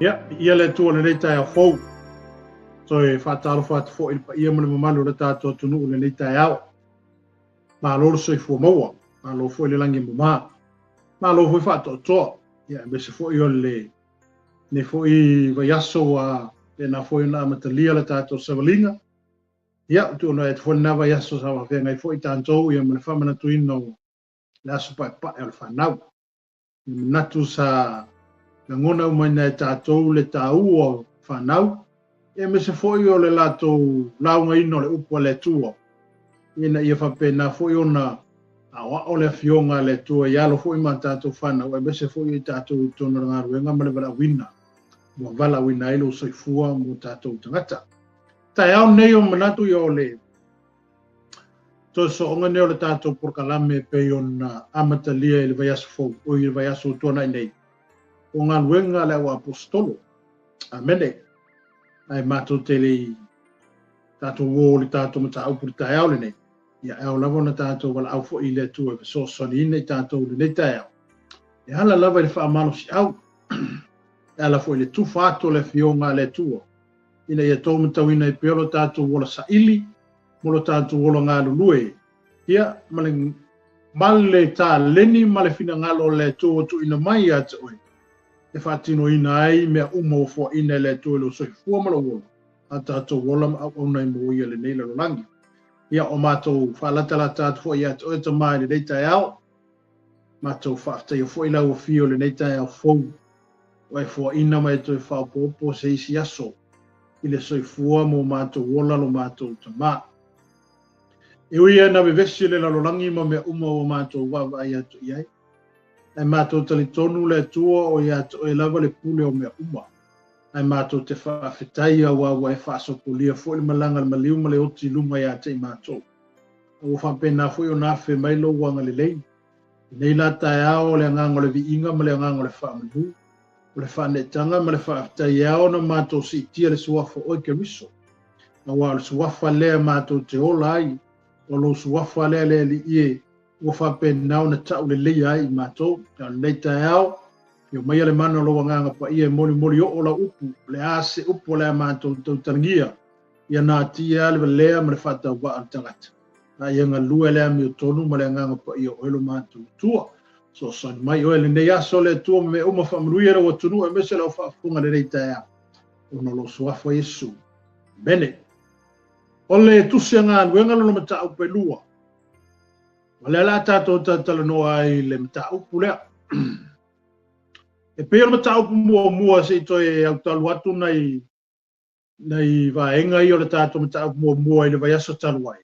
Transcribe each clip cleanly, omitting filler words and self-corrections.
Ia, viia le Atua i lenei taeao fou. Toe faatalofa atu foi i le paia ma le mamalu o le tatou atunuu i lenei taeao. Malo le soifua maua, malo foi le lagi e mama, malo foi faatoatoa, ia aemaise foi o lenei foi vaiaso ua faapena foi ona amatalia le tatou savaliga. Ia, ua tuuina atu foi lena vaiaso sa faafeagai foi tatou ia ma le faamanatuina o le aso paepae o le fanau. E manatu sa lagona umaina e tatou le taua o fanau, aemaise foi o le latou laugaina o le upu a le Atua, ina ia faapena foi ona aoao le afioga a le Atua i alo foi ma tatou fanau, aemaise foi i tatou i totonu o le galuega ma le valaauina, ua valaauina ai lou soifua mo tatou tagata. Taeao nei o manatu ia o le toe sooga nei o le tatou polokalame e pei ona amatalia i le vaiaso fou, o i le vaiaso ua tuanai nei, o galuega a le au aposetolo. Amene. Ae matou te le i tatou o i le tatou mataupu i le taeao lenei, ia e ao lava ona tatou valaau foi i le Atua e fesoasoaniina i tatou i lenei taeao, e ala lava i le faamalosiau, e ala foi i le tufa atu o le Afioga a le Atua, ina ia tou matauina ai pea lo tatou ola saili mo lo tatou ola galulue, ia, ma le, ma le taleni ma le finagalo o le Atua ua tuuina mai ia te oe, e faatinoina ai mea uma ua foaina e le Atua i lou soifua ma lou ola, a tatou ola ma auauna ai mo ia i lenei lalolagi. Ia, o matou faalatalata atu foi ia te oe, Tama, i lenei taeao, matou faafetaia foi lau afio i lenei taeao fou, ua e foaina ma e toe faaopoopo se isi aso i le soifua mo matou ola lo matou Tama. E ui lava ina vevesi le lalolagi ma mea uma ua matou vaavaai atu i ai, ae matou talitonu le Atua o ia te oe lava le pule o mea uma. Ae matou te faafetai aua ua e faasopolia foi le malaga a le maliu ma le oti i luga ia te i matou. A ua faapena foi ona afe mai lou agalelei. Lenei la taeao o le agaga o le viiga ma le agaga o le faamanu, o le faaneetaga ma le faafetai e ao ona matou siitia le suafa o oe Keriso. Aua o le suafa lea matou te ola ai, o lou suafa lea le Alii e, ua faapena ona tauleleia ai i matou. A o lenei taeao, afio maia le mana o lou agaga paia e molimoli oo lau upu, o le a se upu o le a matou tautalagia, ia natia le valea ma le faatauvaa o le tagata. A ia galue le amiotonu ma le agaga paia o oe lo matou Atua. Fesoasoani mai oe lenei aso le Atua ma mea uma faamanuia lou atunuu aemaise lau faafofoga lenei taeao. Ona o lou suafa Iesu. Amene. O le tusi a galuega lona mataupu e lua. O lea la tatou talatalanoa ai i le mataupu lea. E pei o le mataupu muamua se i toe autalu atu nai nai vaega ia o le tatou mataupu muamua i le vaiaso talu ai.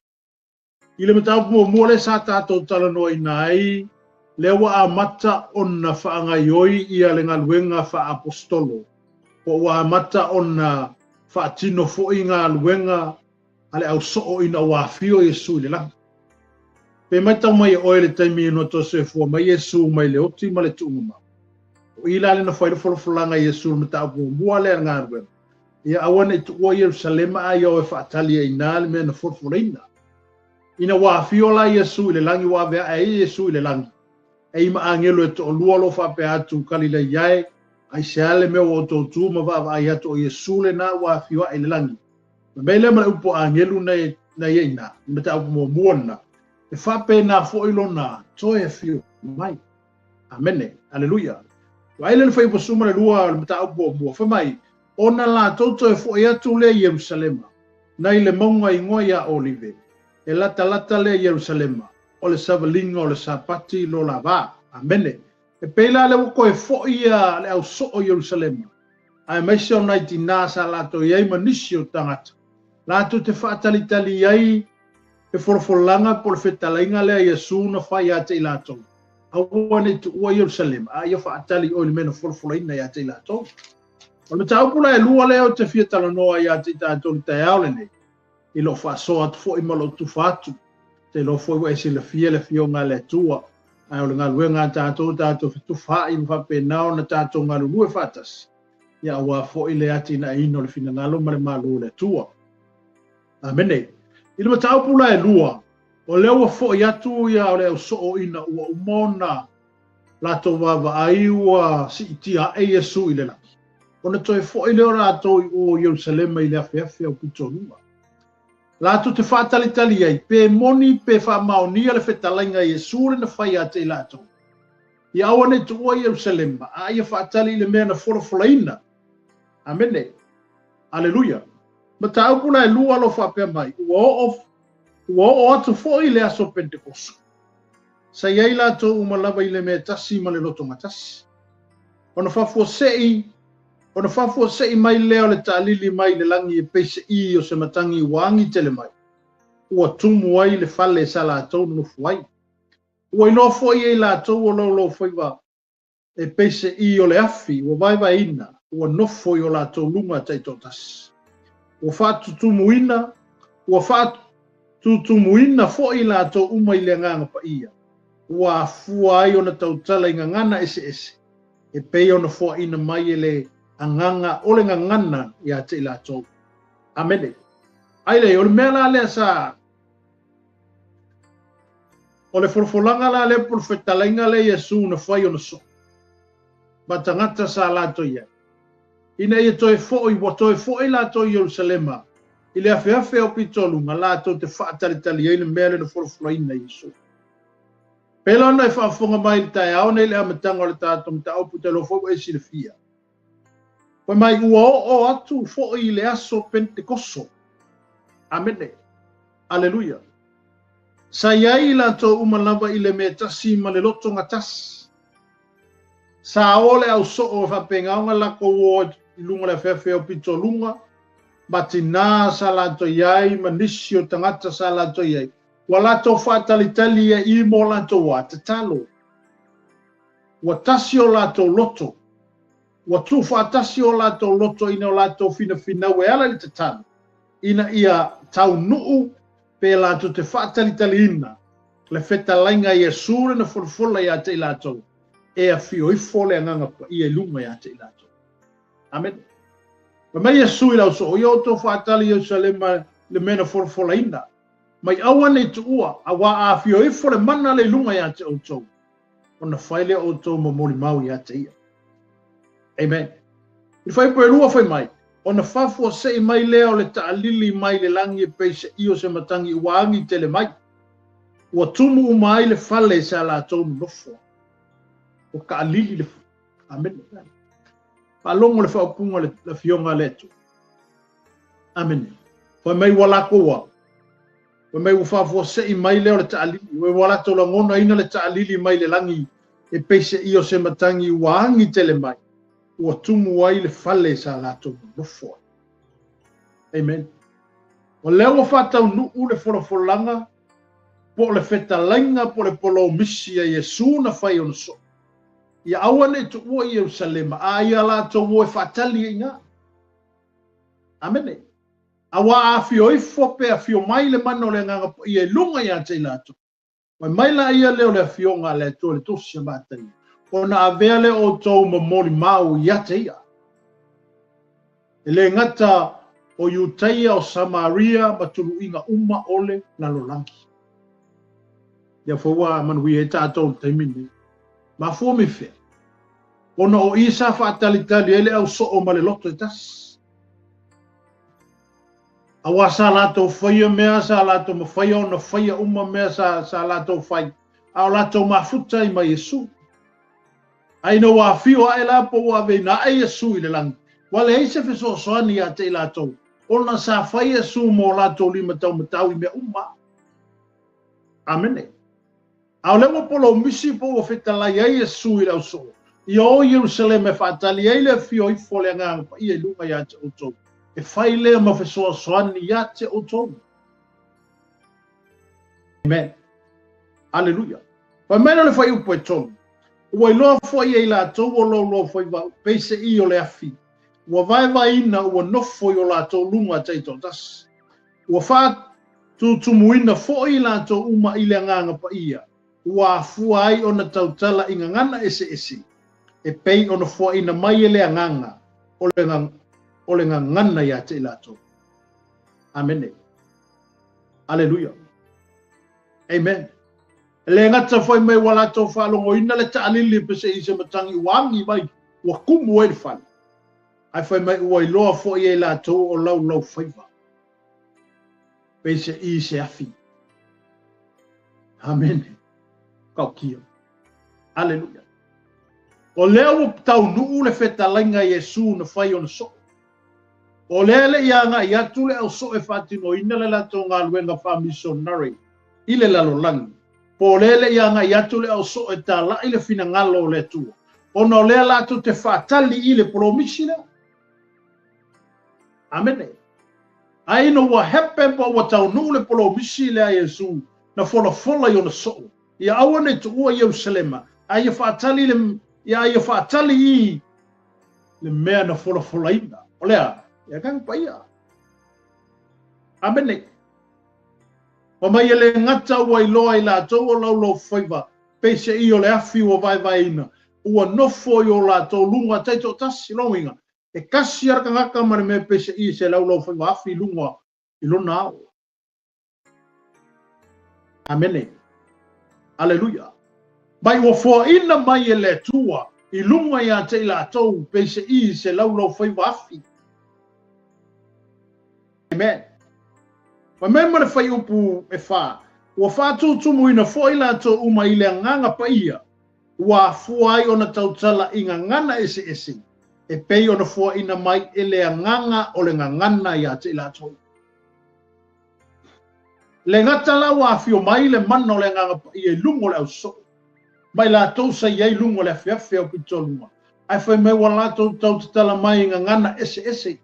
I le mataupu muamua lea sa tatou talanoaina ai, lea ua amata ona faagaioi ia le galuega faaapostolo, po ua amata ona faatino foi galuega a le ausoo ina ua afio Iesu i le lagi. Pe matau mai e oe le taimi na toe soifua mai Iesu mai le oti ma le tuugamau. O i la le na fai le folafolaga i Iesu i le mataupu muamua lea a le galuega. Ia aua ne i tuua Ierusalema a ia o e faatali ai i ina le mea na folafolaina. Ina ua afio la Iesu i le lagi ua ave ae ai Iesu i le lagi, e i ma agelo e toalua o lo o faapea atu, Kalilaia e, aisea le mea ua outou tu ma vaavaai atu o Iesu lena ua afio ae i le lagi? Fai mai lea ma le upu a agelu na i ai ina, i mataupu muamua lena, e faapena foi lona toe afio mai. Amene. Aleluia. Vaai lea le fuaiupu 12 o le mataupu muamua, fai mai, Ona latou toe foi atu lea i Ierusalema, nai le mauga igoa ia Olive, e latalata lea i Ierusalema, o le savaliga o le Sapati lo la va. Amene. E pei la lea ua toe foi ia le au soo i Ierusalema, aemaise o nai tinā sa latou i ai ma nisi o tagata, latou te faatalitali ai le folafolaga po o le fetalaiga lea a Iesu na fai ia te i latou. Aua ne i tuua Ierusalema, a ia faatali oe i le mea na folafolaina ia te i latou. O le mataupu la e lua lea ou te fia talanoa ai ia te i tatou i le taeao lenei, i lou faasoa atu foi ma lou tufa atu, te iloa foi ua e silafia le Afioga a le Atua, ae o le galuega a tatou, tatou fetufaai ma faapena ona tatou galulue faatasi, ia aua foi le atinaeina o le finagalo ma le Malo o le Atua. Amene. I le mataupu la e lua, o lea ua foi atu ia o le au soo ina ua uma ona latou vaavaai ua siitia ae Iesu i le lagi. Ona toe foʻi lea o latou i o Ierusalema i le afeafe aupitoaluga. Latou te faatalitali ai, pe moni pe faamaonia le fetalaiga a Iesu le na fai ia te i latou. Ia aua ne i tuua Ierusalema, a ia faatali i le mea na folafolaina. Amene. Aleluia. Mataupu la e lua lo faapea mai, ua oo, ua oo atu foi le aso Pentekoso. Sa i ai latou uma lava i le mea tasi ma le lotogatasi. Ona faafuasei, ona faafuasei mai lea o le taalili mai le lagi e peiseai o se matagi ua agi tele mai. Ua tumu ai le fale sa latou nonofo ai. Ua iloa foi e i latou o laulaufaiva e peiseai o le afi ua vaevaeina, ua nofo i o latou luga taitoatasi. Ua faatutumuina, ua faatutumuina foi i latou uma i le Agaga Paia, ua afua ai ona tautala i gagana eseese, e pei ona foaina mai e le Agaga o le gagana ia te i latou. Amene. Ai lea, o le mea la lea sa o le folafolaga la lea po o le fetalaiga lea Iesu na fai ona soo ma tagata sa latou i ai. Ina ia toe foʻi, ua toe foʻi latou i Ierusalema i le afeafe aupitoaluga latou te faatalitali ai le mea lea na folafolaina e Iesu. Pela ona e faafofoga mai i le taeao nei le amataga o le tatou mataupu te iloa foi ua e silafia. Fai mai ua oo atu foi i le aso Pentekoso. Amene. Aleluia. Sa i ai i latou uma lava i le mea tasi ma le lotogatasi. Sa o le ausoo e faapena ona latou o i luga o le afeafe aupitoaluga, ma tina sa latou i ai, ma nisi o tagata sa latou i ai. Ua latou faatalitali ia i mo latou a tatalo. Ua tasi o latou loto. Ua tuufaatasi o latou loto ina o latou finafinau e ala i le tatalo, ina ia taunuu pe latou te faatalitaliina le fetalaiga a Iesu le na folafola ia te i latou, e afio ifo le Agaga Paia i luga ia te i latou. Amene. Fai mai Iesu i le ausoo, ia outou faatali i Ierusalema le mea na folafolaina, mai aua ne i tuua, auā a afio ifo le mana le i luga ia te outou, ona fai lea o outou ma molimau ia te ia. Amen. I le fuaiupu e lua fai mai, ona faafuasei mai lea o le taalili mai le lagi e pei se io se matagi ua agi tele mai. Ua tumu uma ai le fale sa latou nonofo. Ua taalili le. Amene. Faalogo le faaupuga le afioga a le Atua. Amene. Fai mai ua latou a. Fai mai ua faafuasei mai lea o le taalili. Ua latou lagonaina le taalili mai le lagi e pei se io se matagi ua agi tele mai. Ua tumu ai le fale sa latou nonofo ai. Amen. O lea ua faataunuu le folafolaga po o le fetalaiga po o le polomisi a Iesu na fai ona soo. Ia aua ne i tuua i Ierusalema, a ia latou o e faatali ai i ina. Amene. Auā a afio ifo pe afio mai le mana o le Agaga Paia i luga ia te i latou. Fai mai la ia lea o le afioga a le Atua i le Tusi a Mataia, ona avea lea o outou ma molimau ia te ia. E le gata o Iutaia, o Samaria ma tuluiga uma o le lalolagi. Ia foi ua manuia ai tatou i le taimi lenei. Mafua mai fea? Ona o i sa faatalitali ai le ausoo ma le loto e tasi. Auā sa latou faia mea, sa latou mafaia ona faia uma mea sa, sa latou fai, a o latou mafuta ai ma Iesu. A ina ua afio ae la po ua aveina ae Iesu i le lagi, ua leai se fesoasoani ia te i latou, ona sa fai Iesu mo latou lima taumatau i mea uma. Amene. A o lea ua polomisi po ua fetalai ai Iesu i le ausoo, ia o i Ierusalema e faatali ai le afio ifo o le Agaga Paia i luga ia te outou, e fai lea ma fesoasoani ia te outou. Amen. Aleluia. Fai mai lea o le fuaiupu e tolu, ua iloa foi e i latou o laulaufaiva peiseai o le afi, ua vaevaeina ua nofo i o latou luga taitoatasi. Ua faatutumuina foi i latou uma i le Agaga Paia, ua afua ai ona tautala i gagana eseese, e pei ona foaina mai e le Agaga o le, o le gagana ia te i latou. Amene. Aleluia. Amen. E le gata foi mai ua latou faalogoina le taalili peiseai se matagi ua agi mai, ua kumu ai le fale. Ae fai mai ua iloa foi e i latou o laulaufaiva, peiseai se afi. Amene. Kaukia. Aleluia. O lea ua taunuu le fetalaiga a Iesu na fai ona soo. O lea le i agai atu le au soo e faatinoina le latou galuega faamisonare i le lalolagi. Po o lea le i agai atu le au soo e talai le finagalo o le Atua. Ona o lea latou te faatali i le polomisi lea. Amene. Ae ina ua hepe po ua taunuu le polomisi lea a Iesu na folafola i ona soo. Ia aua nei tuua Ierusalema, ae ia faatali le ia ia faatali i le mea na folafolaina. O lea, le Agaga Paia. Amene. Fai mai e le gata ua iloa i latou o laulaufaiva, peiseai o le afi ua vaevaeina, ua nofo i o latou luga taitoatasi. Lona uiga, e kasi lava le tagata ma le mea peiseai se laulaufaiva afi i luga i lona ao. Amene. Aleluia. Mai ua foaina mai e le Atua i luga ia te i latou peiseai se laulaufaiva afi. Amen. Fai mai ma le fuaiupu e 4, ua faatutumuina foi latou uma i le Agaga Paia, ua afua ai ona tautala i gagana eseese, e pei ona foaina mai e le Agaga o le gagana ia te i latou. Le gata la ua afio mai le mana o le Agaga Paia i luga o le ausoo, mai latou sa i ai luga o le afeafe au pitoluga, ae fai mai ua latou tautatala mai i gagana eseese,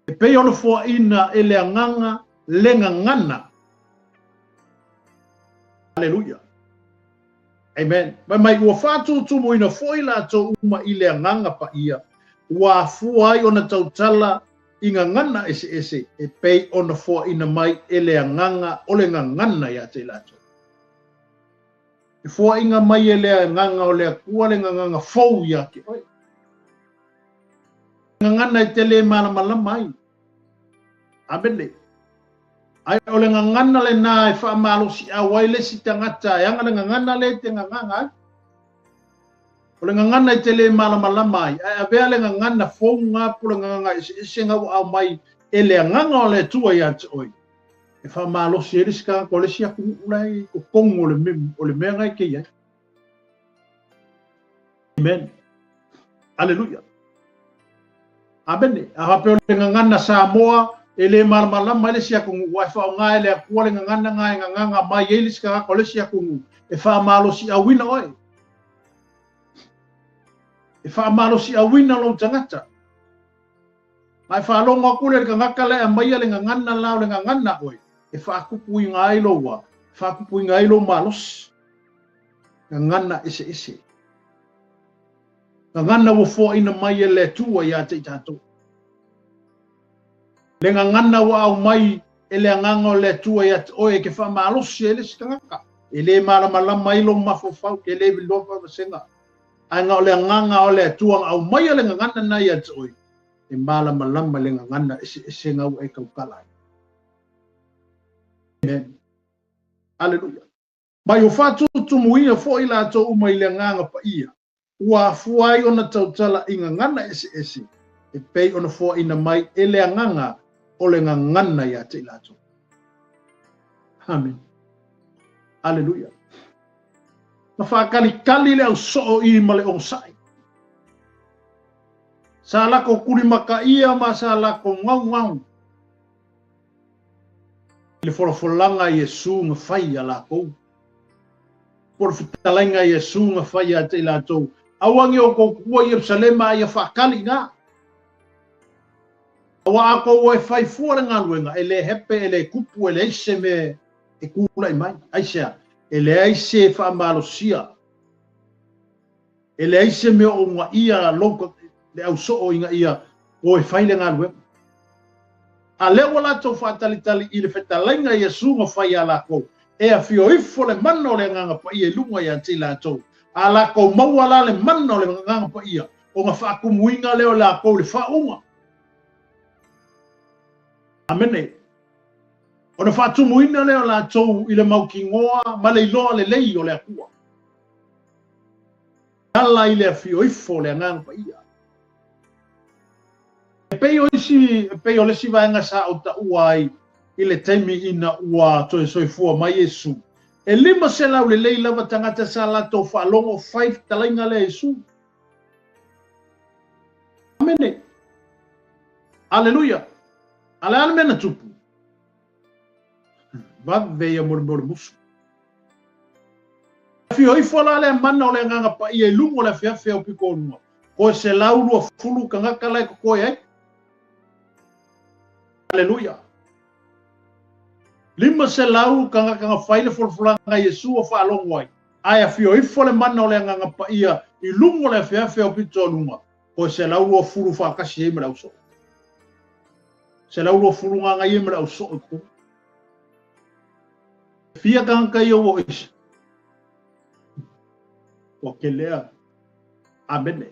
e pei ona foaina e le Agaga le gagana. Aleluia. Amen. Fai mai ua faatutumuina foi latou uma i le Agaga Paia, ua afua ai ona tautala i gagana eseese, e pei ona foaina mai e le Agaga o le gagana ia te i latou. E foaiga mai e le Agaga o le Atua le gagana fou ia te oe. Gagana e te le malamalama ai. Amene. Ae o le gagana lena e faamalosiau ai le isi tagata e aga le gagana lea e te gagana ai. O le gagana e te le malamalama ai, ae avea le gagana fou nga po le gagana eseese nga ua aumai e le Agaga o le Atua ia te oe. E faamalosi ai le isi tagata o le isi atunuu la e i totonu o le mea nga e te i ai. Amen. Aleluia. Amene. A faapea o le gagana Samoa e le malamalama ai le isi atunuu, ae faaaoga e le Atua le gagana nga e gagana mai ai le isi tagata o le isi atunuu e faamalosiauina oe. E faamalosiauina lou tagata. A e faalogo atu lea i le tagata lea e aumaia le gagana la o le gagana oe, e faatupuina ai lou a, e faatupuina ai lou malosi. Gagana eseese. Gagana ua foaina mai e le Atua ia te i tatou. Le gagana ua aumai e le Agaga o le Atua ia te oe e ke faamalosi ai le isi tagata. E le malamalama ai lou mafaufau, ke le iloa faavasega. Ae na o le Agaga o le Atua na aumaia le gagana na ia te oe, e malamalama le gagana eseese nga ua e tautala ai. Amen. Aleluia. Mai ua faatutumuina foi latou uma i le Agaga Paia, ua afua ai ona tautala i gagana eseese, e pei ona foaina mai e le Agaga o le gagana ia te i latou. Amen. Aleluia. Na faatalitali le ausoo i ma le onosai. Sa latou tulimataia ma sa latou gaugau i le folafolaga a Iesu na fai ia latou. Po o le fetalaiga a Iesu na fai ia te i latou. Aua ne i outou tuua Ierusalema a ia faatali i ina. Aua a outou o e fai fua le galuega, e le hepe, e le tupu, e leai se mea e tulai mai. Aisea? E leai se faamalosia. E leai se mea o uunaia lou le ausoo ina ia o e fai le galuega. A lea ua latou faatalitali i le fetalaiga a Iesu na fai ia lakou, e afio ifo le mana o le Agaga Paia i luga ia te i latou. A lakou maua la le mana o le Agaga Paia, ona faatumuina lea o lakou i le faauuga. Amene. Ona faatumuina lea o latou i le mautinoa ma le iloa lelei o le Atua. E ala i le afio ifo o le Agaga Paia. pei o isi, e pei o le isi vaega sa ou taua ai i le taimi ina ua toe soifua mai Iesu. E 500 lelei lava tagata sa latou faalogo o fai fetalaiga lea a Iesu. Amene. Aleluia. A o le a le mea na tupu? Vave ia mo le mea o le musu. Afio ifo la lea mana o le Agaga Paia i luga o le afeafe o pito o luga. Koe 120 tagata la e totoe ai. Aleluia. 500 tagata na fai le folafolaga a Iesu o faalogo ai. Ae afio ifo le mana o le Agaga Paia i luga o le afeafe o pito o luga. Koe 120 faatasi ai ma le ausoo. 120 gaga ia ma le ausoo i totonu. Fia tagata ia ua ese. Ua kelea. Amene.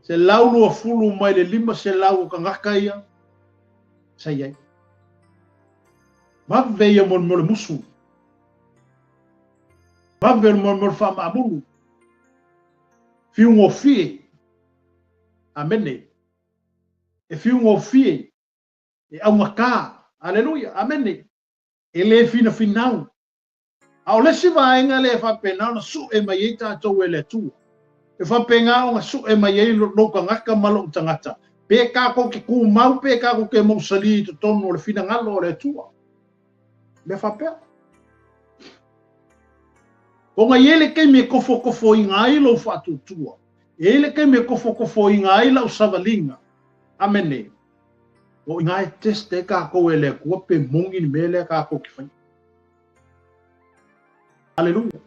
120 mai le 500 o tagata ia sa i ai. Vave ia mo le musu. Vave mo le faamaamulu. Fiugofie. Amene. E fiugofie. E augata. Aleluia. Amene. E le finafinau. A o le isi vaega lea e faapena ona sue mai ai tatou e le Atua. E faapena ona sue mai ai lou tagata ma lou tagata. Pe tatou te tumau, pe tatou te mausali i totonu o le finagalo o le Atua. Mea faapea. Ona i ai le taimi e tofotofoina ai lou faatuatua. E i ai le taimi e tofotofoina ai lau savaliga. Amene. O i ina e test ai tatou e le Atua pe moni le mea lea tatou te faia. Aleluia.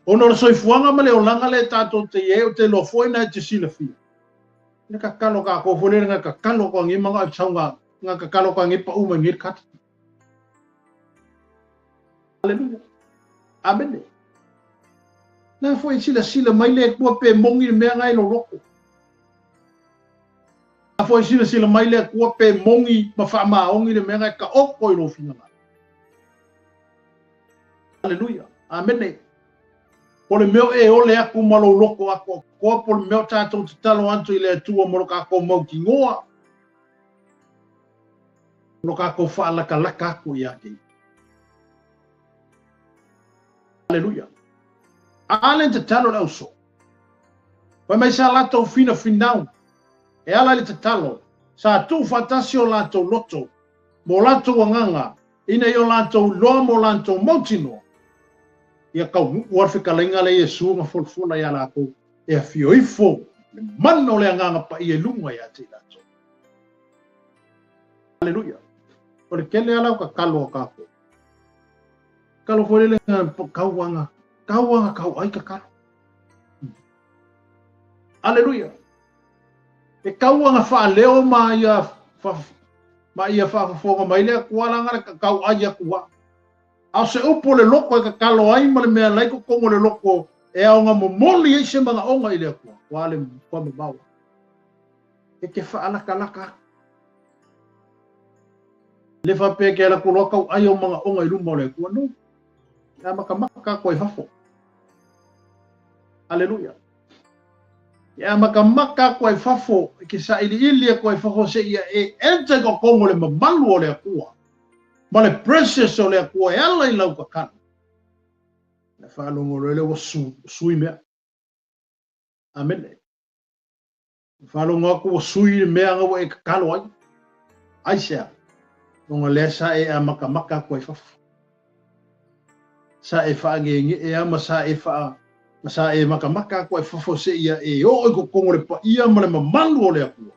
Ona o le soifuaga ma le olaga lea tatou te i ai, ou te iloa foi na e te silafia. Le kakalo tatou foi lele nga kakalo ko ngi manga saunga nga kakalo ko ngi pa uma ngi kat. Aleluia. Amene. Na foi sila sila mai le Atua pe mongi le mea ngai lo loko. Na foi sila sila mai le Atua pe mongi ma faamaongi le mea ngai ka oko i lo finagalo. Aleluia. Amene. Po le mea e ole aku ma lou loko ako koa, po le mea o tatou tatalo atu i le Atua mo lo kākou mautinoa. Lo kākou faalakalaka aku ia te. Aleluia. A le tatalo le auso. Fai mai sa latou finafinau. E ala i le tatalo. Sa tuufaatasi o latou loto. Mo latou agaga. Ina ia o latou iloa mo latou mautinoa. Ia taunuu lava le fetalaiga lea Iesu na folafola ia latou e afio ifo le mana o le Agaga Paia i luga ia te i latou. Aleluia. O le tele lava lau tatalo a tatou. Tatalo foi lele kauanga, kauanga tau ai tatalo. Aleluia. E kauanga faaleo ma ia ma ia faafofoga mai le Atua langa le tau ai Atua. A o se upu o le loko e tatalo ai ma le mea lai totonu o le loko e aoga momoli ai se manaoga i le Atua. Ua le ua mamao. E te faalakalaka aku. Le faapea ke ala ku loa tau ai o manaoga i luma o le Atua. No. E amatamata atu ai fafo. Aleluia. E amatamata atu ai fafo, e ke sailiili atu ai fafo seia e enter i totonu o le mamalu o le Atua. Ma le presence o le Atua e ala i lau tatalo. Le faalogo loa lea ua sui mea. Amene. Faalogo atu ua sui le mea nga ua e tatalo ai. Aisea? Ona lea sa e amatamata atu ai fafo. Sa e faagegee ma sa e faa ma sa e matamata atu ai fafo seia e oo i totonu o le paia ma le mamalu o le Atua.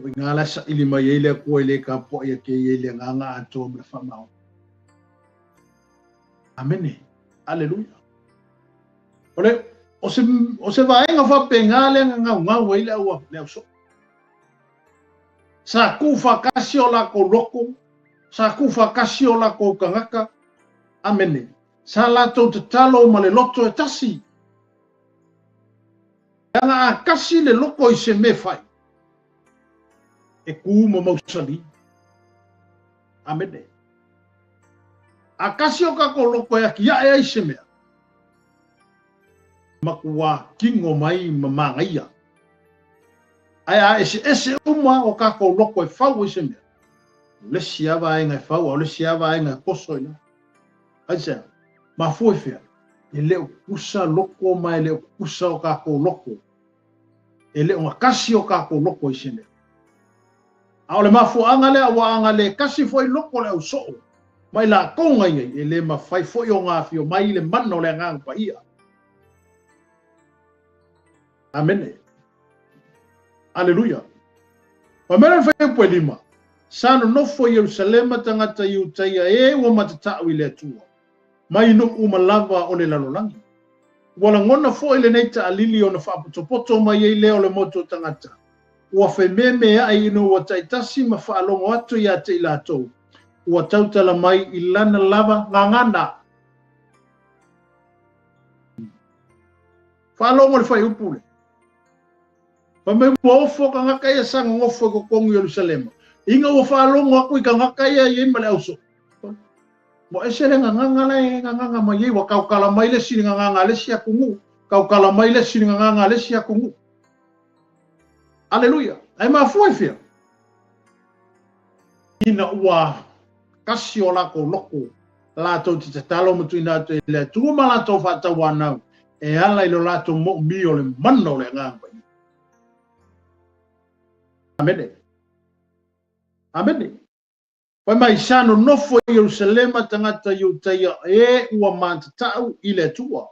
O i ina la saili mai ai le Atua i le tapuai a ke i ai le agaga atoa ma le faamaoni. Amene. Aleluia. O le o se vaega faapena lea na gaugau ai le au le ausoo. Sa tuufaatasi o latou loto, sa tuufaatasi o latou tagata. Amene. Sa latou tatalo ma le loto e tasi. Leaga a tasi le loto i se mea fai, e ku ma mausali. Amene. A tasi o tatou loto e atiae ai se mea. Makuā kino mai ma magaia. Ae a eseese uma o kākou loko e fau ai se mea, o le isi lava vaega e fau, a o le isi lava vaega e koso i lalo. Aisea? Mafua i fea? E le o kukusa loko ma e le o kukusa o kākou loko. E le o gatasi o kākou loko i se mea. A o le mafuaaga lea ua aga le kasi foi loko o le au soo ma i latou na i ai, e le mafai foi ona afio mai le mana o le Agaga Paia. Amene. Aleluia. Fai mai le fuaiupu e 5, Sa nonofo i Ierusalema tagata Iutaia e ua matatau i le Atua, mai nuu uma lava o le lalolagi. Ua lagona foi lenei taalili ona faapotopoto mai ai lea o le motu o tagata, ua fememeai ina ua taitasi ma faalogo atu ia te i latou, ua tautala mai i lana lava gagana. Faalogo le fuaiupu lea. Fai mai ua ofo tagata ia sa nonofo i totonu i Ierusalema, ina ua faalogo atu i tagata ia i ai ma le ausoo. Ua ese le gagana la e gagana mai ai, ua tautala mai le isi i le gagana a le isi atunuu, tautala mai le isi i le gagana a le isi atunuu. Aleluia. Ae mafua i fea? Ina ua kasi o latou loko, latou te tatalo ma tuuina atu i le Atua ma latou faatauanau e ala i lo latou moomia o le mana o le Agaga Paia. Amene. Amene. Fai mai, sa nonofo i Ierusalema tagata Iutaia e ua matatau i le Atua,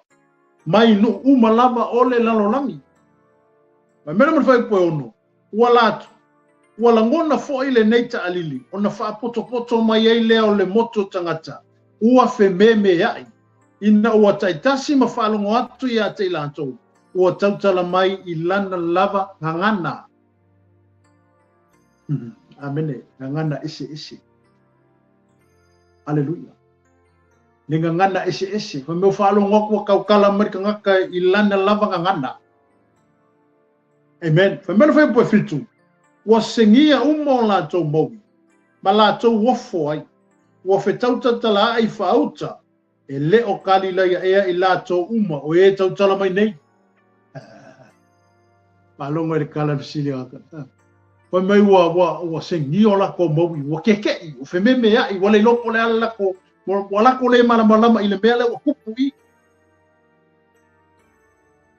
mai nuu uma lava o le lalolagi. Fai mai le ma le fuaiupu e 6, ua latou, ua lagona foi lenei taalili, ona faapotopoto mai ai lea o le motu o tagata, ua fememeai, ina ua taitasi ma faalogo atu ia te i latou, ua tautala mai i lana lava gagana. Amene. Gagana eseese. Aleluia. Le gagana eseese. Fai mai ua faalogo atu ua tautala mai le tagata i lana lava gagana. Amen. Fai mai le fuaiupu e 7, ua segia uma o latou maui, ma latou ofo ai, ua fetautatala ae i faauta, e le o Kalilaia ea i latou uma o e tautala mai nei. Faalogo i le kala fesili o aka. Fai mai ua, ua, ua segia o latou maui, ua keke'i, ua fememea'i, ua le iloa po o le a le latou, ua latou le malamalama i le mea lea ua tupu i.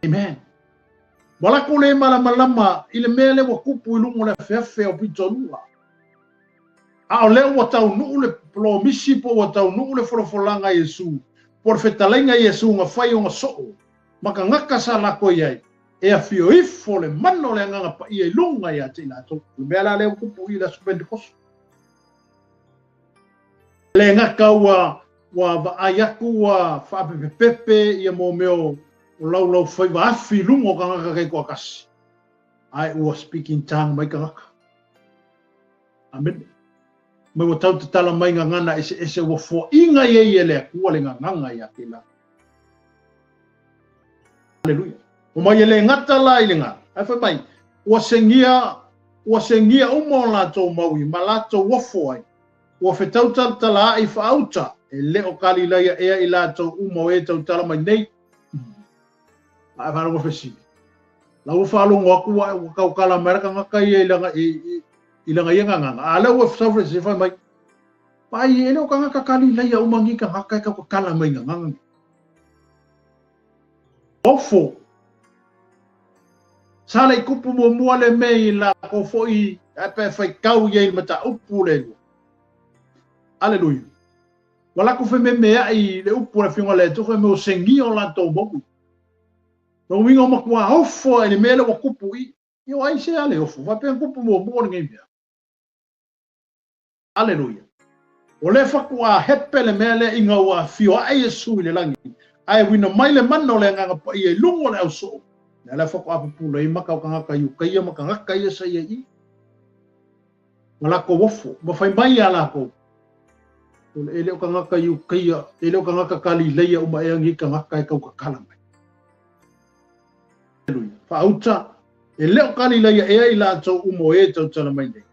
Amen. Ua latou le malamalama i le mea lea ua tupu i luga o le afeafe o Pitolua. A o lea ua taunuu le polomisi po ua taunuu le folafolaga a Iesu, po o le fetalaiga a Iesu na fai ona soo ma tagata sa latou i ai, e afio ifo le mana o le Agaga Paia i luga ia te i latou. O le mea la lea ua tupu i le aso Pentekoso. E le gata ua ua vaai atu ua faapepepepe ia mo mea o laulaufaiva afi i luga o tagata taitoatasi, ae ua speak in tongue mai tagata. Amene. Mai ua tau tatala mai gagana eseese ua foaiina i ai e le Atua le gagana ia te latou. Aleluia. O mai e le gata la i le ga, ae fai mai, ua segia, ua segia uma o latou maui ma latou ofo ai, ua fetautaltala ae i faauta, e le o Kalilaia ea i latou uma o e tautala mai nei. Ae faalogo fesili. La ua faalogo atu ua ua tautala mai le tagata ia i lana i, i lana ia gagana. A lea ua sau fesili fai mai, Pai, e le o tagata Kalilaia uma ni tagata e tautatala mai gagana nei. Ofo. Sa le i tupu muamua le mea i latou foi ae pe faitau i ai i le mataupu le lua. Aleluia. Ua latou fememeai i le upu a le Afioga a le Atua fai mai ua segia o latou maui. Lona uiga ua matua ofo lava i le mea lea ua tupu i i. Ia o ai se a le ofo? Faapea na tupu muamua lenei mea. Aleluia. O lea faatoa hepe le mea lea ina ua afio ae Iesu i le lagi, ae uina mai le mana o le Agaga Paia i luga o le ausoo. Lea la faatoa pupula ai maka o tagata Iutaia ma tagata ia sa i ai i. Ma latou ofo, ma fai mai ia latou, o le e le o tagata Iutaia, e le o tagata Kalileia uma ea nei tagata e tautatala mai. Aleluia. Faauta, e le o Kalileia ea i latou uma o e tautala mai nei.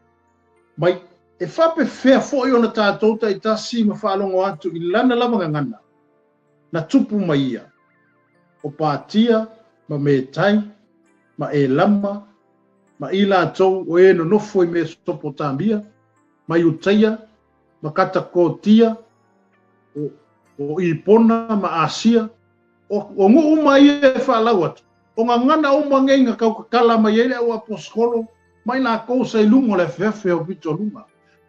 Mai, e faapefea foi ona tatou taitasi ma faalogo atu i lana lava gagana na tupu mai ia. o Patia ma Metai ma Elama ma i latou o e nonofo i Mesopotamia ma Iutaia ma Katakotia o Ipona ma Asia o nuu uma ia e faalau atu o gagana uma nei na kautatala mai ai le auaposikolo mai lakou sa i luga o le afeafe o pitoluga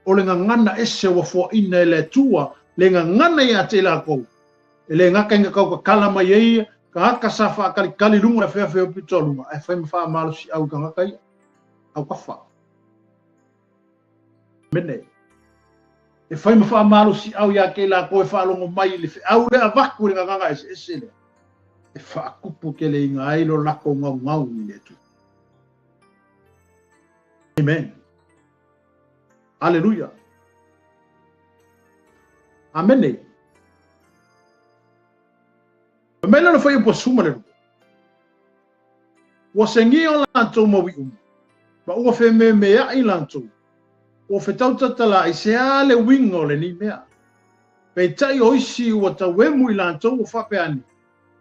o le gagana ese ua foaina e le Atua le gagana ia te i lakou e le gata ina kautatala mai ai tagata sa faakalikali i luga o le afeafe o pitoluga ae fai ma faamalosiau i tagata ia aukafa. Amene. E fai ma faamalosiau ia te i lakou e faalogo mai i le feau lea avatu i le gagana eseese lea e faakupu keleiga ai lo lakou gaugau i le Atua. Amen. Aleluia. Amene. Fai mai le le fuaiupu 12. Ua segia o latou maui uma, ma ua fememea'i latou, ua fetautatala'i se a le uiga o lenei mea. Peitai o isi ua tauemu i latou ua faapea ane,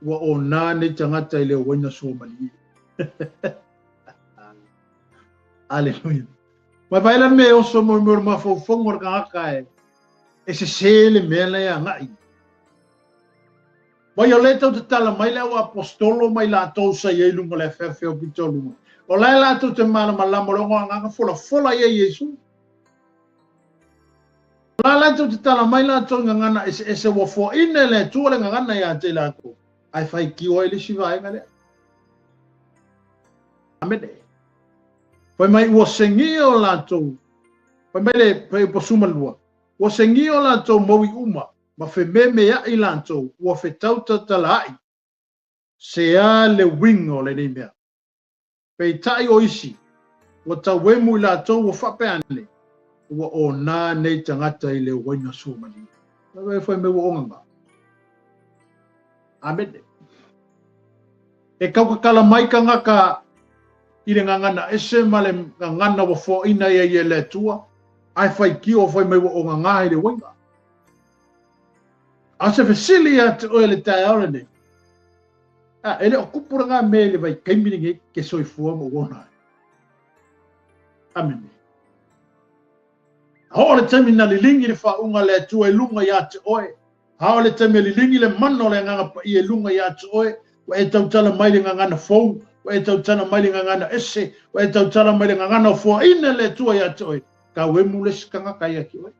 ua onā nei tagata i le uaina suamalie. Aleluia. Mai vaai la le mea e oso mo mea o le mafaufauga o le tagata e sesē le mea la e agai. Mai o lea tau tatala mai le auaposetolo mai latou sa i ai luga o le afeafe o pitoluga. O la e latou te malamalama o le ogaogaga folafola ia Iesu. O la latou te tala mai latou i gagana eseese ua foaina e le Atua le gagana ia te i latou. Ae faitio ai le isi vaega lea. Amene. Fai mai ua segia o latou. Fai mai le fuaiupu 12. Ua segia o latou maui uma ma fememea'i latou ua fetautatala'i se a le uiga o lenei mea. Peitai o isi ua tauemu i latou ua faapea ane, ua onā nei tagata i le uaina suamalie. Vaai fai mai ua ogaga. Amene. E kautatala mai tagata i le gagana ese ma le gagana ua foaina ia i e le Atua, ae faitio fai mai ua ogaga i le uaina. A o se fesili ia te oe le taeao lenei, a, e le o kupu lena mea i le vaitaimi lenei ke soifua ma ua ona ai. Amene. A oo le taimi na liligi le faauga le Atua i luga ia te oe, a oo le taimi e liligi le mana o le Agaga Paia i luga ia te oe, ua e tautala mai le gagana fou, ua e tautala mai le gagana ese, ua e tautala mai le gagana o foaina le Atua ia te oe, tauemu le isi tagata ia te oe.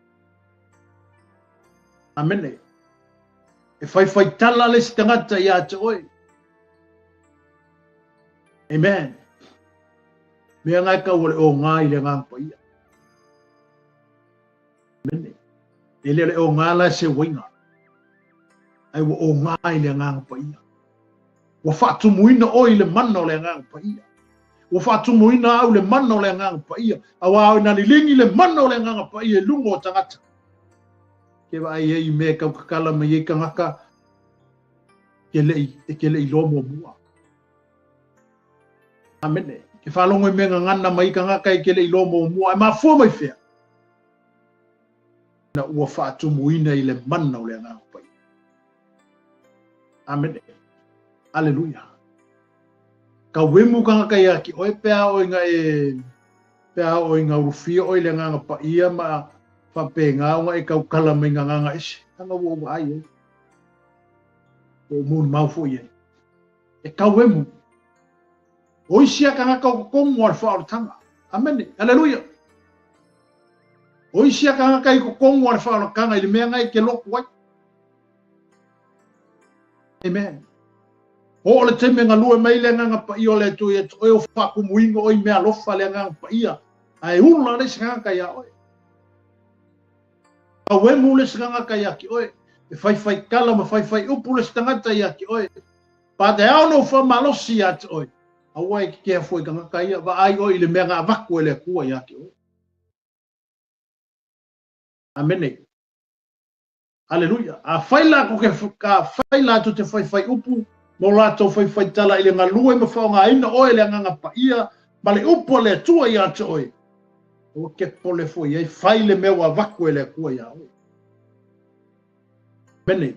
Amene. E faifaitala le isi tagata ia te oe. Amen. Mea ngai kau o le o ngā i le Agaga Paia. Amene. E le o le o ngā la se uaina. Ai ua o ngā i le Agaga Paia. Ua faatumuina oe i le mana o le Agaga Paia. Ua faatumuina au le mana o le Agaga Paia. Auā o ina liligi le mana o le Agaga Paia i luga o tagata. Ke vaai ai i mea e kautatala mai ai tagata ke le'i, e ke le'i loa muamua. Amene. Ke faalogo i mea gagana mai tagata e ke le'i loa muamua. Ae mafua mai fea? Na ua faatumuina i le mana o le Agaga Paia. Amene. Aleluia. Tauemu tagata ia te oe pe a oo ina e pe a oo ina ulufia oe i le Agaga Paia ma faapena ona e tautala mai gagana ese. Leaga ua ou vaai ai. Ua ou molimau foi i ai. E tauemu. O isi a tagata o totonu o le faaolataga. Amene. Aleluia. O isi a tagata i totonu o le faaolataga i le mea na e te lotu ai. Amen. O le taimi e galue mai le Agaga Paia o le Atua ia te oe o faatumuina oe i mea alofa le Agaga Paia, ae ula le isi tagata iā oe. Tauemu le isi tagata ia te oe, e faifaitala ma faifaiupu le isi tagata ia te oe. Pateao no faamalosi ia te oe, aua e kekea fua i tagata ia, vaai oe i le mea na avatu e le Atua ia te oe. Amene. Aleluia. Afai latou ke, afai latou te faifaiupu ma o latou faifaitala i le galue ma faaaogaina oe e le Agaga Paia ma le upu a le Atua ia te oe, aua ke pole foi i ai, fai le mea ua avatu e le Atua iā oe. Amene.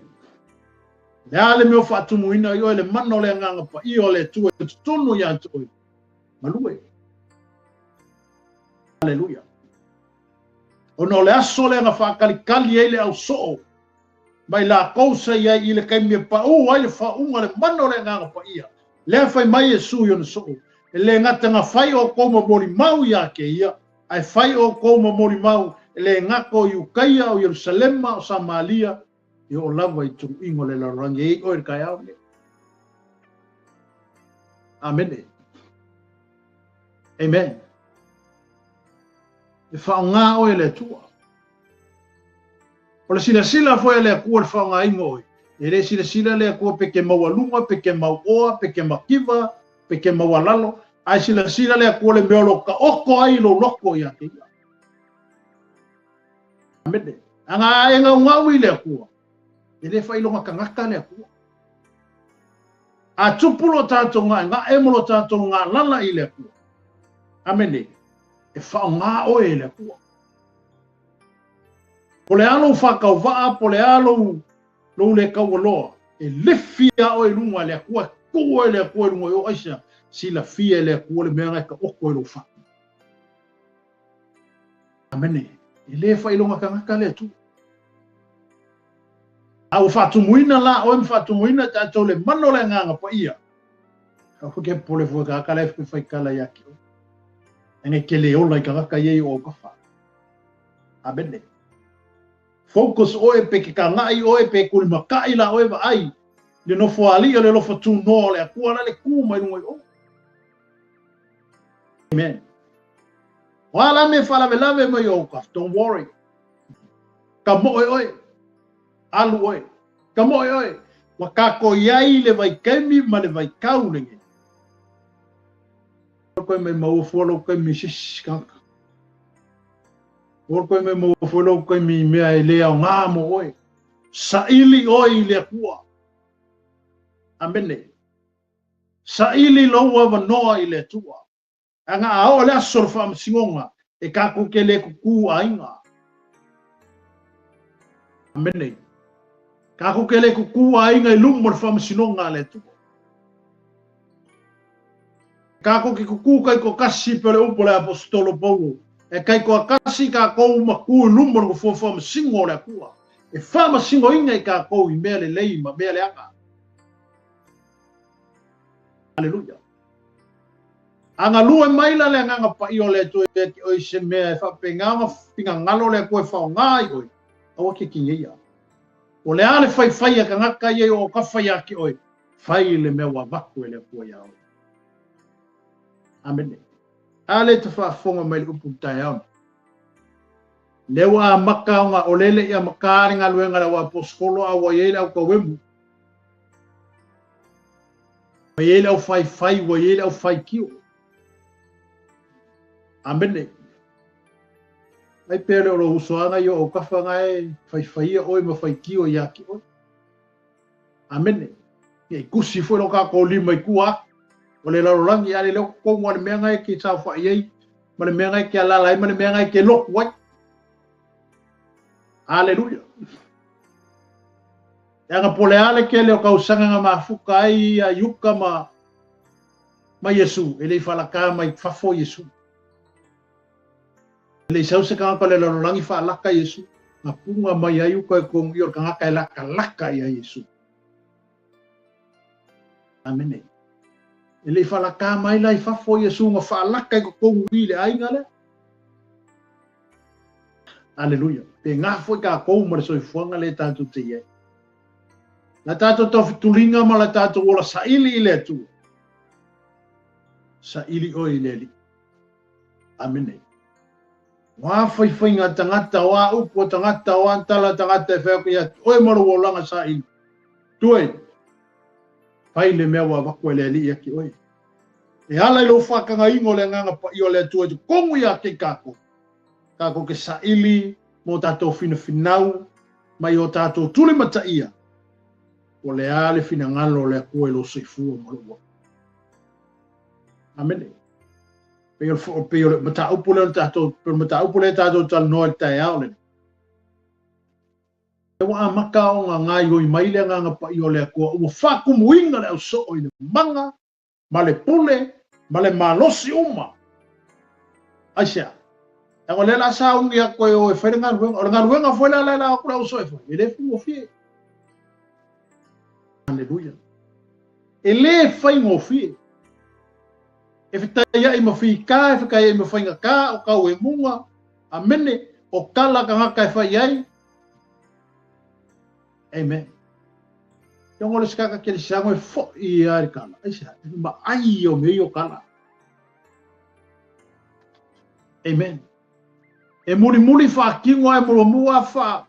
Le a le mea o faatumuina i oe le mana o le Agaga Paia o le Atua i totonu ia te oe. Galue. Aleluia. Ona o le aso lea na faakalikali ai le ausoo mai lakou sa i ai i le taimi e paū ai le faauuga le mana o le Agaga Paia. Lea fai mai Iesu i ona soo, e le gata na fai outou ma molimau ia te ia, ae fai outou ma molimau e le gata o Iutaia, o Ierusalema, o Samalia, e oo lava i tuluiga o le lalolagi. E i ai oe i le taeao lenei. Amene. Amen. E faaaoga oe e le Atua. O le silasila foi a le Atua i le faaaogaina o oe, e le silasila le Atua pe ke maualuga, pe ke mauoa, pe ke mativa, pe ke maualalo, ae silasila le Atua le mea o lo o taoto ai lou loto ia te ia. Amene. Aga e gaugau i le Atua, e le faailoga tagata le Atua. A tupu lo tatou gaegae ma lo tatou galala i le Atua. Amene. E faaaoga oe e le Atua. Po o le a lou faatauvaa, po o le a lou, lou le taualoa, e lifi lava oe i luga e le Atua, e tuu oe e le Atua i luga i o, aisea? Silafia e le Atua le mea na e taoto i lou fatu. Amene. E le faailoga tagata le Atua. A ua faatumuina la oe ma faatumuina tatou le mana o le Agaga Paia, aua ke popole fua tagata la e faitala ia te oe. Leaga e te le ola i tagata ia i o autafa. Amene. Focus oe pe ke kagaʻi oe pe kulimakaʻi la oe vaai le nofoalii o le alofa tunoa o le Atua la le ku mai luga i o. Amen. O a la mea faalavelave mai o autafa, don't worry. Ka moe oe, alu oe, ka moe oe, ua kākou i ai le vaikaimi ma le vaikau lenei. Ua koe mai maua fua lou kaimi i se isi tagata. Ua koe mai maua fua lou kaimi i mea e le aoga mo oe. Saili oe i le Atua. Amene. Saili lou avanoa i le Atua. Leaga a oo le aso o le faamasinoga, e kākou ke le kukū aiga. Amene. Kākou ke le kukū aiga i luma o le faamasinoga a le Atua. Kākou ke kukū kaitoatasi pei o le upu a le Aposetolo Paulo, e kaitoatasi kākou ma kū i luma o le nofoa faamasino o le Atua, e faamasinoina i kākou i mea lelei ma mea leaga. Aleluia. A galue maila le Agaga Paia o le Atua ia te oe i se mea e faapena ona finagalo le Atua e faaaoga ai oe, aua ke kineia. O le a le faifai a tagata ia i o autafa ia te oe, fai le mea ua avatu e le Atua iā oe. Amene. A le te faafofoga mai i le upu i le taeao nei. Lea ua amata ona o lele i amata le galuega a le auaposeitolo a ua i ai le autauemu. Ua i ai le aufaifai, ua i ai le aufaitio. Amene. Mai pea le o lou uso aga i o autafa na e faifaia oe ma faitio ia te oe. Amene. Ne i kusi foi lo kākou lima i tua atu o le lalolagi, a le leo totonu a le mea na e ke saofai ai, ma le mea na e ke alala ai, ma le mea na e ke lotu ai. Aleluia. Leaga po o le a le tele o tausaga na mafuta ai ia Iuta ma ma Iesu, e le i faalaka mai fafo Iesu. E le i sau se tagata o le lalolagi faalaka Iesu, na puna mai ai uka i totonu i o le tagata e lakalaka ia Iesu. Amene. E le i faalaka mai la i fafo Iesu na faalaka i totonu i le aiga lea. Aleluia. Pēnā foi kākou ma le soifuaga lea tatou te i ai. La tatou taufetuliga ma la tatou ola saili i le Atua. Saili oe i le Alii. Amene. O a faifaiga a tagata, o a upu a tagata, o a tala a tagata e fai atu ia te oe ma lou olaga saili. Tue, fai le mea ua avatu e le Alii ia te oe. E ala i lou faatagaina o le Agaga Paia o le Atua i totonu ia te i kākou. Kākou ke saili mo tātou finafinau mai o tātou tulimataia, o le a le finagalo o le Atua i lou soifua ma lou ola. Amene. Pei o, pei o le mataupu lea o le tātou, pei o le mataupu lea tātou talanoa i le taeao lenei. Ua amata ona gaoioi mai le Agaga Paia o le Atua, ua faatumuina le ausoo i le maga ma le pule ma le malosi uma. Aisea? Leaga o lea o le a sauni atu e o e fai le galuega. O le galuega foi la lea o le a o atu le ausoo e fai, e le faigofie. Aleluia. E le faigofie. E fetaiai ma fita, e fetaiai ma faigata, o tauemuga, amene, o tala tagata e fai ai. Amen. Ia ngole se kaka kerisiano e fo'i ia le tala. Aisea? E maai o mea ia o tala. Amen. E mulimuli faatino ae muamua faa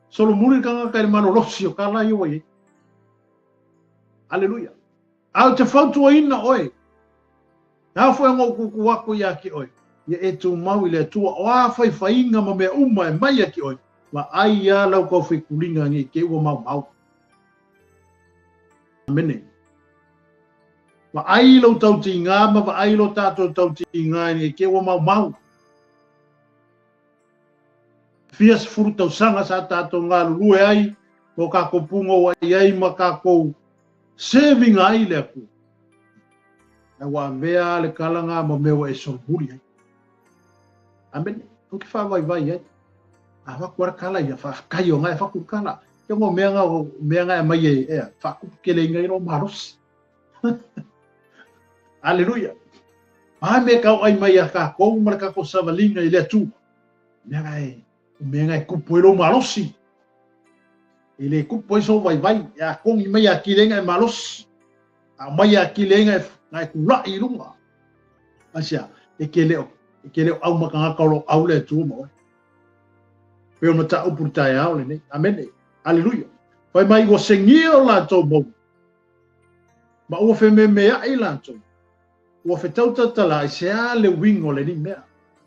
solomuli le tagata i le malolosi o tala ia ua i ai. Aleluia. A ou te fautuaina oe, e ao foi ona ou tuutuu atu ia te oe, ia e tumau i le Atua, o a faifaiga ma mea uma e mai ia te oe, vaai lava lau taufaikuliga ne i te i ua maumau. Amene. Vaai lou tautiga ma vaai lo tatou tautiga ne i te i ua maumau. Fia sefulu tausaga sa tatou galulue ai ma o tatou punouai ai ma tatou serving ai le Atua. Ae ua avea le tala na ma mea ua e solomuli ai. Amene. Ou te faavaivai ai. A avatu lava le tala ia, faafetai o na e avatu le tala. Ia o mea na, o mea na e aumai e, ea, faatuputeleina ai lou malosi. Aleluia. A mea tau ai mai a tatou ma le tatou savaliga i le Atua. Mea na e, o mea na e tupu ai lou malosi. E le tupu ai sou vaivai, e a kogi mai atili ai na e malosi. A aumai atili ai na e, na e tula'i i luga. Aisea, e te le o, e te le o au ma tagata o lo o au le Atua ma oe. Pei ona mataupu i le taeao lenei. Amene. Aleluia. Fai mai ua segia o latou mauga. Ma ua fememea'i latou. Ua fetautatala aisea le uiga o lenei mea.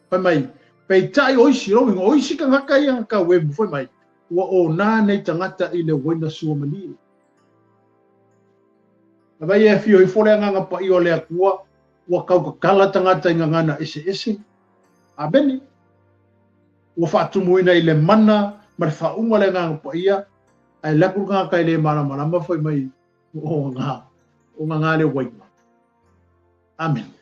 Fai mai, peitai o isi, lona uiga, o isi tagata ia na tauemu, fai mai, ua ona nei tagata i le uaina suamalie. Fai mai e afio ifo le Agaga Paia o le Atua, ua tautatala tagata i gagana eseese. Amene. Ua faatumuina i le mana ma le faauga le Agaga Paia, ae alu atu le tagata e le malamalama fai mai, o gagā, o gagā le uaina. Amene.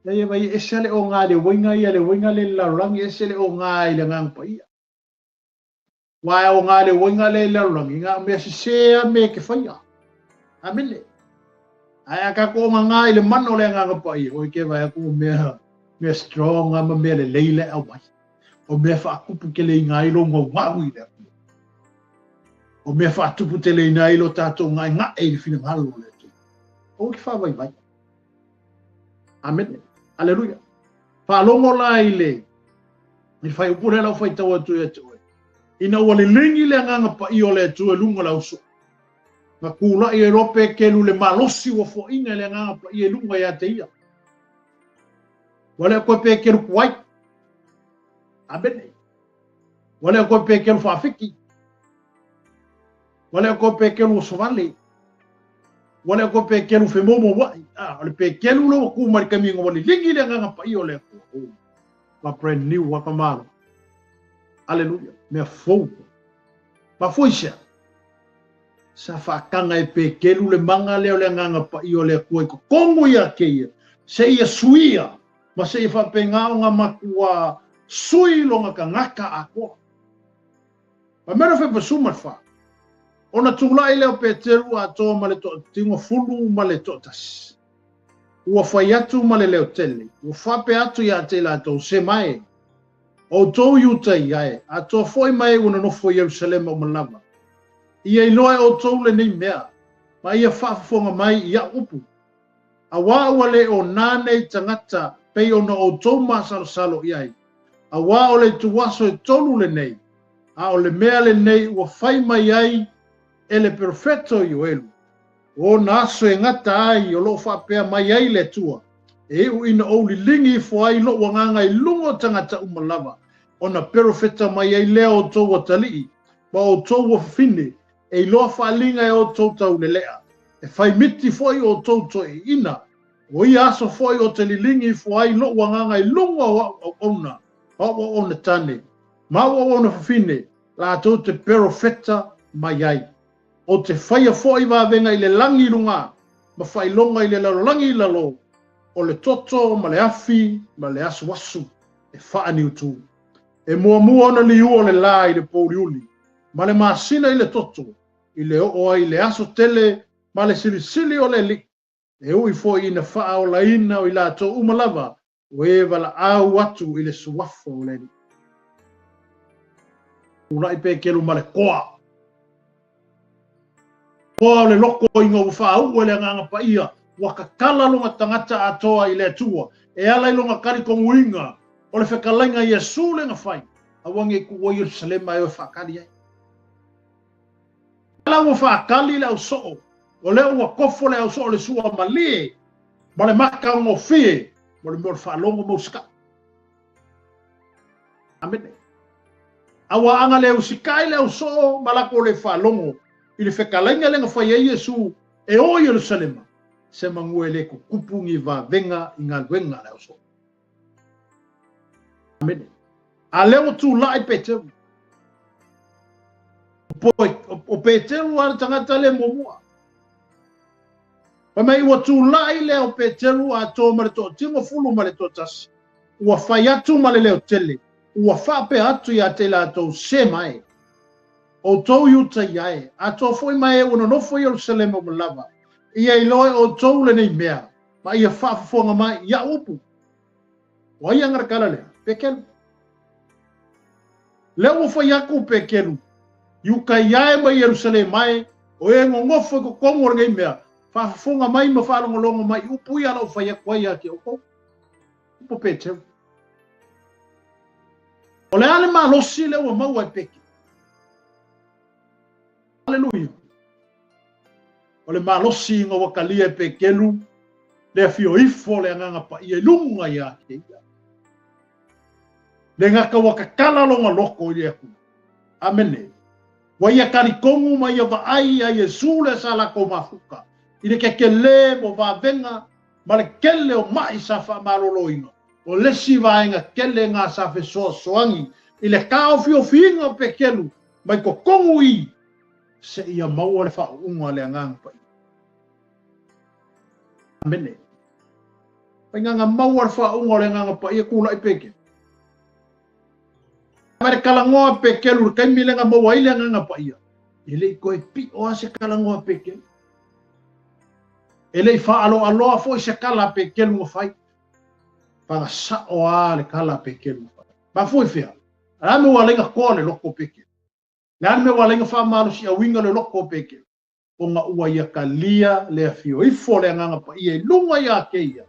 Leai, vai e ese le oga le uaina ia, le uaina le le lalolagi, ese le oga i le Agaga Paia. Aua e oga le uaina le i le lalolagi, na o mea sese lava mea e te faia. Amene. Ae a tatou ogagā i le mana o le Agaga Paia, oi ke vaai atu o mea, mea strong lava ma mea lelei la e aumai. O mea faatuputeleina ai lou gaugau i le Atua. O mea faatuputeleina ai lo tatou gaegae i le finagalo o le Atua. Aua e te faavaivai. Amene. Aleluia. Faalogo la i le i le faaiupu lea o le a ou faitau atu ia te oe. Ina ua liligi le Agaga Paia o le Atua i luga o le ausoo, na kula'i ai loa Petelu i le malosi ua foaina e le Agaga Paia i luga ia te ia. Ua le o toe Petelu tuai. Amene. Ua le o toe Petelu faafiki. Ua le o toe Petelu osovale. Ua le o toe Petelu femoumoua'i. A, o le Petelu lea ua tu mai i le taimi ina ua liligi le Agaga Paia o le Atua. Oh, ua brand new, ua tamalo. Aleluia, mea fou. Mafua i se a? Sa faataga e Petelu le maga lea o le Agaga Paia o le Atua i totonu ia te ia, seia suia ma seia faapena ona matua sui lona tagata atoa. Fai mai le 24, Ona tulai lea o Peteru atoa ma le toatino 11, ua fai atu ma le leo tele, ua faapea atu ia te i latou, Sema e, outou Iutaia e, atoa foi ma e ua nonofo i Ierusalema uma lava, ia iloa e outou lenei mea, ma ia faafofoga mai i a'u upu, auā ua le o nā nei tagata pei ona outou masalosalo i ai, auā o le ituaso e tolu lenei, a o le mea lenei ua fai mai ai e le perofeta o Ioelu, o ona aso e gata ai o lo o faapea mai ai le Atua, e iu ina ou liligi ifo ai lou agaga i luga o tagata uma lava, ona perofeta mai ai lea o outou atalii ma outou uafafine, e iloa faaliga e outou taulelea, e fai miti foi outou toeaiina, o ia aso foi o te liligi ifo ai lou agaga i luga o au auauna, o au auauna tane, ma au auauna fafine, Latou te perofeta mai ai. Ou te faia foi vavega i le lagi i luga, ma faailoga i le lalolagi i lalo, o le toto ma le afi ma le asuasu e faaniutu. E muamua ona liua le la i le pouliuli, ma le masina i le toto, i le oo ai i le aso tele ma le silisili o le Alii, e ui foi ina faaolaina o i latou uma lava o e valaau atu i le suafa o le Alii. Tulai Pekelu ma le koa. Koa o le loko ina ua faauu e le Agaga Paia, ua kakala lona tagata atoa i le Atua, e ala i lona talitonuina o le fetalaiga Iesu le na fai, aua ne i tuua Ierusalema e o e faatali ai. Ala ua faatali le ausoo, o lea ua kofo le ausoo le sua malie, ma le matagofie, mo le mea o le faalogo ma usikai. Amene. Aua ana le usikai le ausoo ma latou le faalogo i le fetalaiga lea na fai ai Iesu e o i Ierusalema, se manu e le tutupu ni vavega i galuega a le ausoo. Amene. A lea ua tulai Peteru. O Peteru a le tagata le muamua. Fai mai ua tulai lea o Peteru atoa ma le toatino 11, ua fai atu ma le leo tele, ua faapea atu ia te latou se mai. Outou Iutaia e, atoa foi mai e ua nonofo i Ierusalema uma lava, ia iloa e outou lenei mea, ma ia faafofoga mai ia'u upu. O ai ana le tala lea? Pekelu. Lea ua fai atu Pekelu, Iutaia e mai Ierusalema e, o e nonofo i totonu o lenei mea, faafofoga mai ma faalogologo mai i upu ia lau fai atu ai ia te outou. Upu Peteru. O le a le malosi lea ua maua e Pekelu. Aleluia. O le malosi ina ua talia e Pekelu le afio ifo o le Agaga Paia i luga ia te ia. Le gata ua kakala lona loko i le Atua. Amene. Ua ia talitonu ma ia vaai ia Iesu lea sa latou mafuta i le kekelē mo vavega ma le tele o mai sa faamaloloina. O le isi vaega tele gā sa fesoasoani i le taofiofiina o Pekelu mai totonu i seia maua le faauuga a le Agaga Paia. Amene. Faigata maua le faauuga o le Agaga Paia tulai Pekelu. Mai le talanoa Pekelu le taimi lea na maua ai le Agaga Paia, e le i toe pio lava se talanoa Pekelu. E le i faaloaloa foi se tala a Pekelu na fai. Pagasao lava le tala a Pekelu na fai. Mafua i fea? O le a le mea ua ala ai ona toa le loko o Pekelu? Le a le mea ua ala ai ona faamalosiauina le loko o Pekelu? Ona ua ia talia le afio ifo o le Agaga Paia i luga ia te ia.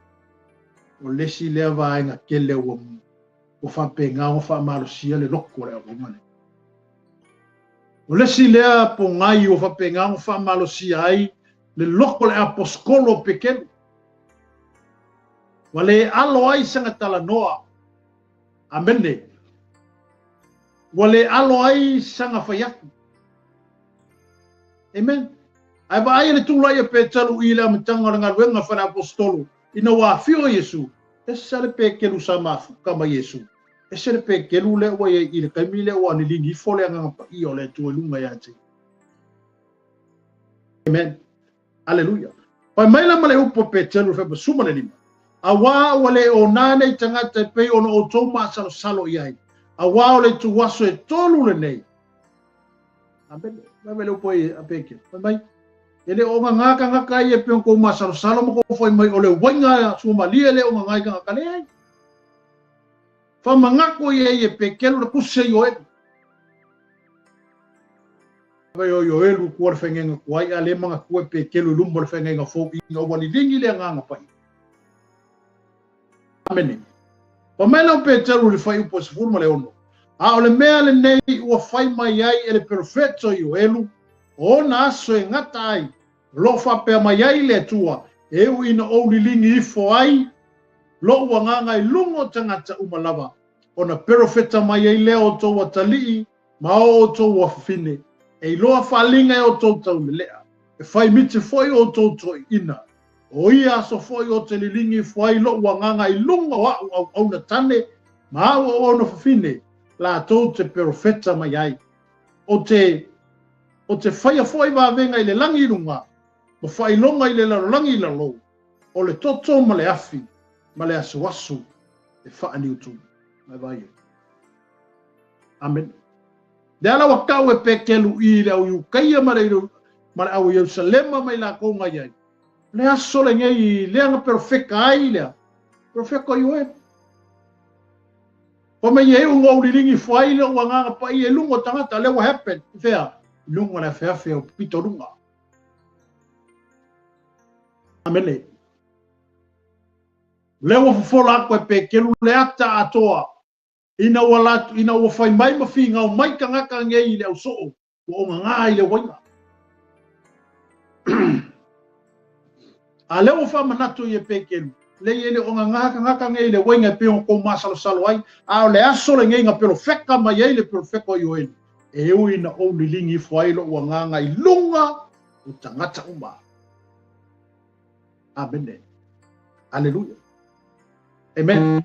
O le isi lea vaega tele ua faapena ona faamalosia le loko o le auauna lea. O le isi lea pogai ua faapena ona faamalosia ai le loko o le aposetolo o Pekelu. Ua le alo ai sana talanoa. Amene. Ua le alo ai sana fai atu. Amen. Ae vaai le tulai e Peteru i le amataga o le galuega fa le aposetolo ina ua afio Iesu, ese le Pekelu sa mafuta ma Iesu. Ese le Pekelu lea ua iai i le taimi lea ua liligi ifo le Agaga Paia o le Atua i luga ia te. Amen. Aleluia. Fai mai la ma le upu a Peteru le fepa 15. Auā ua le ona nei tagata e pei ona outou maasalosalo i ai. Auā o le ituaso e 3 lenei. Amene. Mai le upu a Pekelu. Fai mai, e le o ngā tagata ia e pei ona kou maasalosalo ma kou fai mai o le uaiga suamalie le o ngā tagata leai. Whamangako ia i e Pekelu le kuse i o elu. Vai o Ioelu kua le whaingainga kuai a le manga kua Pekelu i luma le whaingainga fou i ngā wali lingi le nganga pai. Amene. Pa mai lau Peteru le whai upo 16. A o le mea lenei ua fai mai ai e le perofeto i Ioelu, o ona aso e gata ai, lo faapea mai ai le Atua, e ui ina ou liligi ifo ai, lo'u agaga i luga o tagata uma lava, ona perofeta mai ai lea o outou atalii ma o outou afafine, e iloa faaliga e outou taulelea, e fai miti foi outou toeaiina. O ia aso foi o te liligi ifo ai lo'u agaga i luga o a'u auauna tane ma a'u auauna fafine, latou te perofeta mai ai. Ou te, ou te faia foi vavega i le lagi i luga, ma faailoga i le lalolagi i lalo, o le toto ma le afi, ma le asuasu e faaniutu. Mai vai. Amen. Le ala ua kau e Petelu i le au Iukaia ma le ma le au Ierusalema mai lakou ngai ai. Le aso lenei lea na perofeka ai lea. Perofeka i oe. Fa mai e ungo au lilingi fo ai le ua nganga pa i e lungo tangata le ua happen. Fea, lungo le afeafe o pito lunga. Amene. Le ua fofola aku e Petelu le ata atoa. Ina ua latu, ina ua fai mai ma figau mai tagata nei i le ausoo, ua ogagā i le uaina. A lea ua faamanatu i e Petelu, leai e le ogagā tagata nei i le uaina e pei ona tou masalosalo ai, a o le aso lenei na perofeta mai ai le perofeta o Ioeli, e ui ina ou liligi ifo ai lou agaga i luga o tagata uma. Amene. Aleluia. Amen.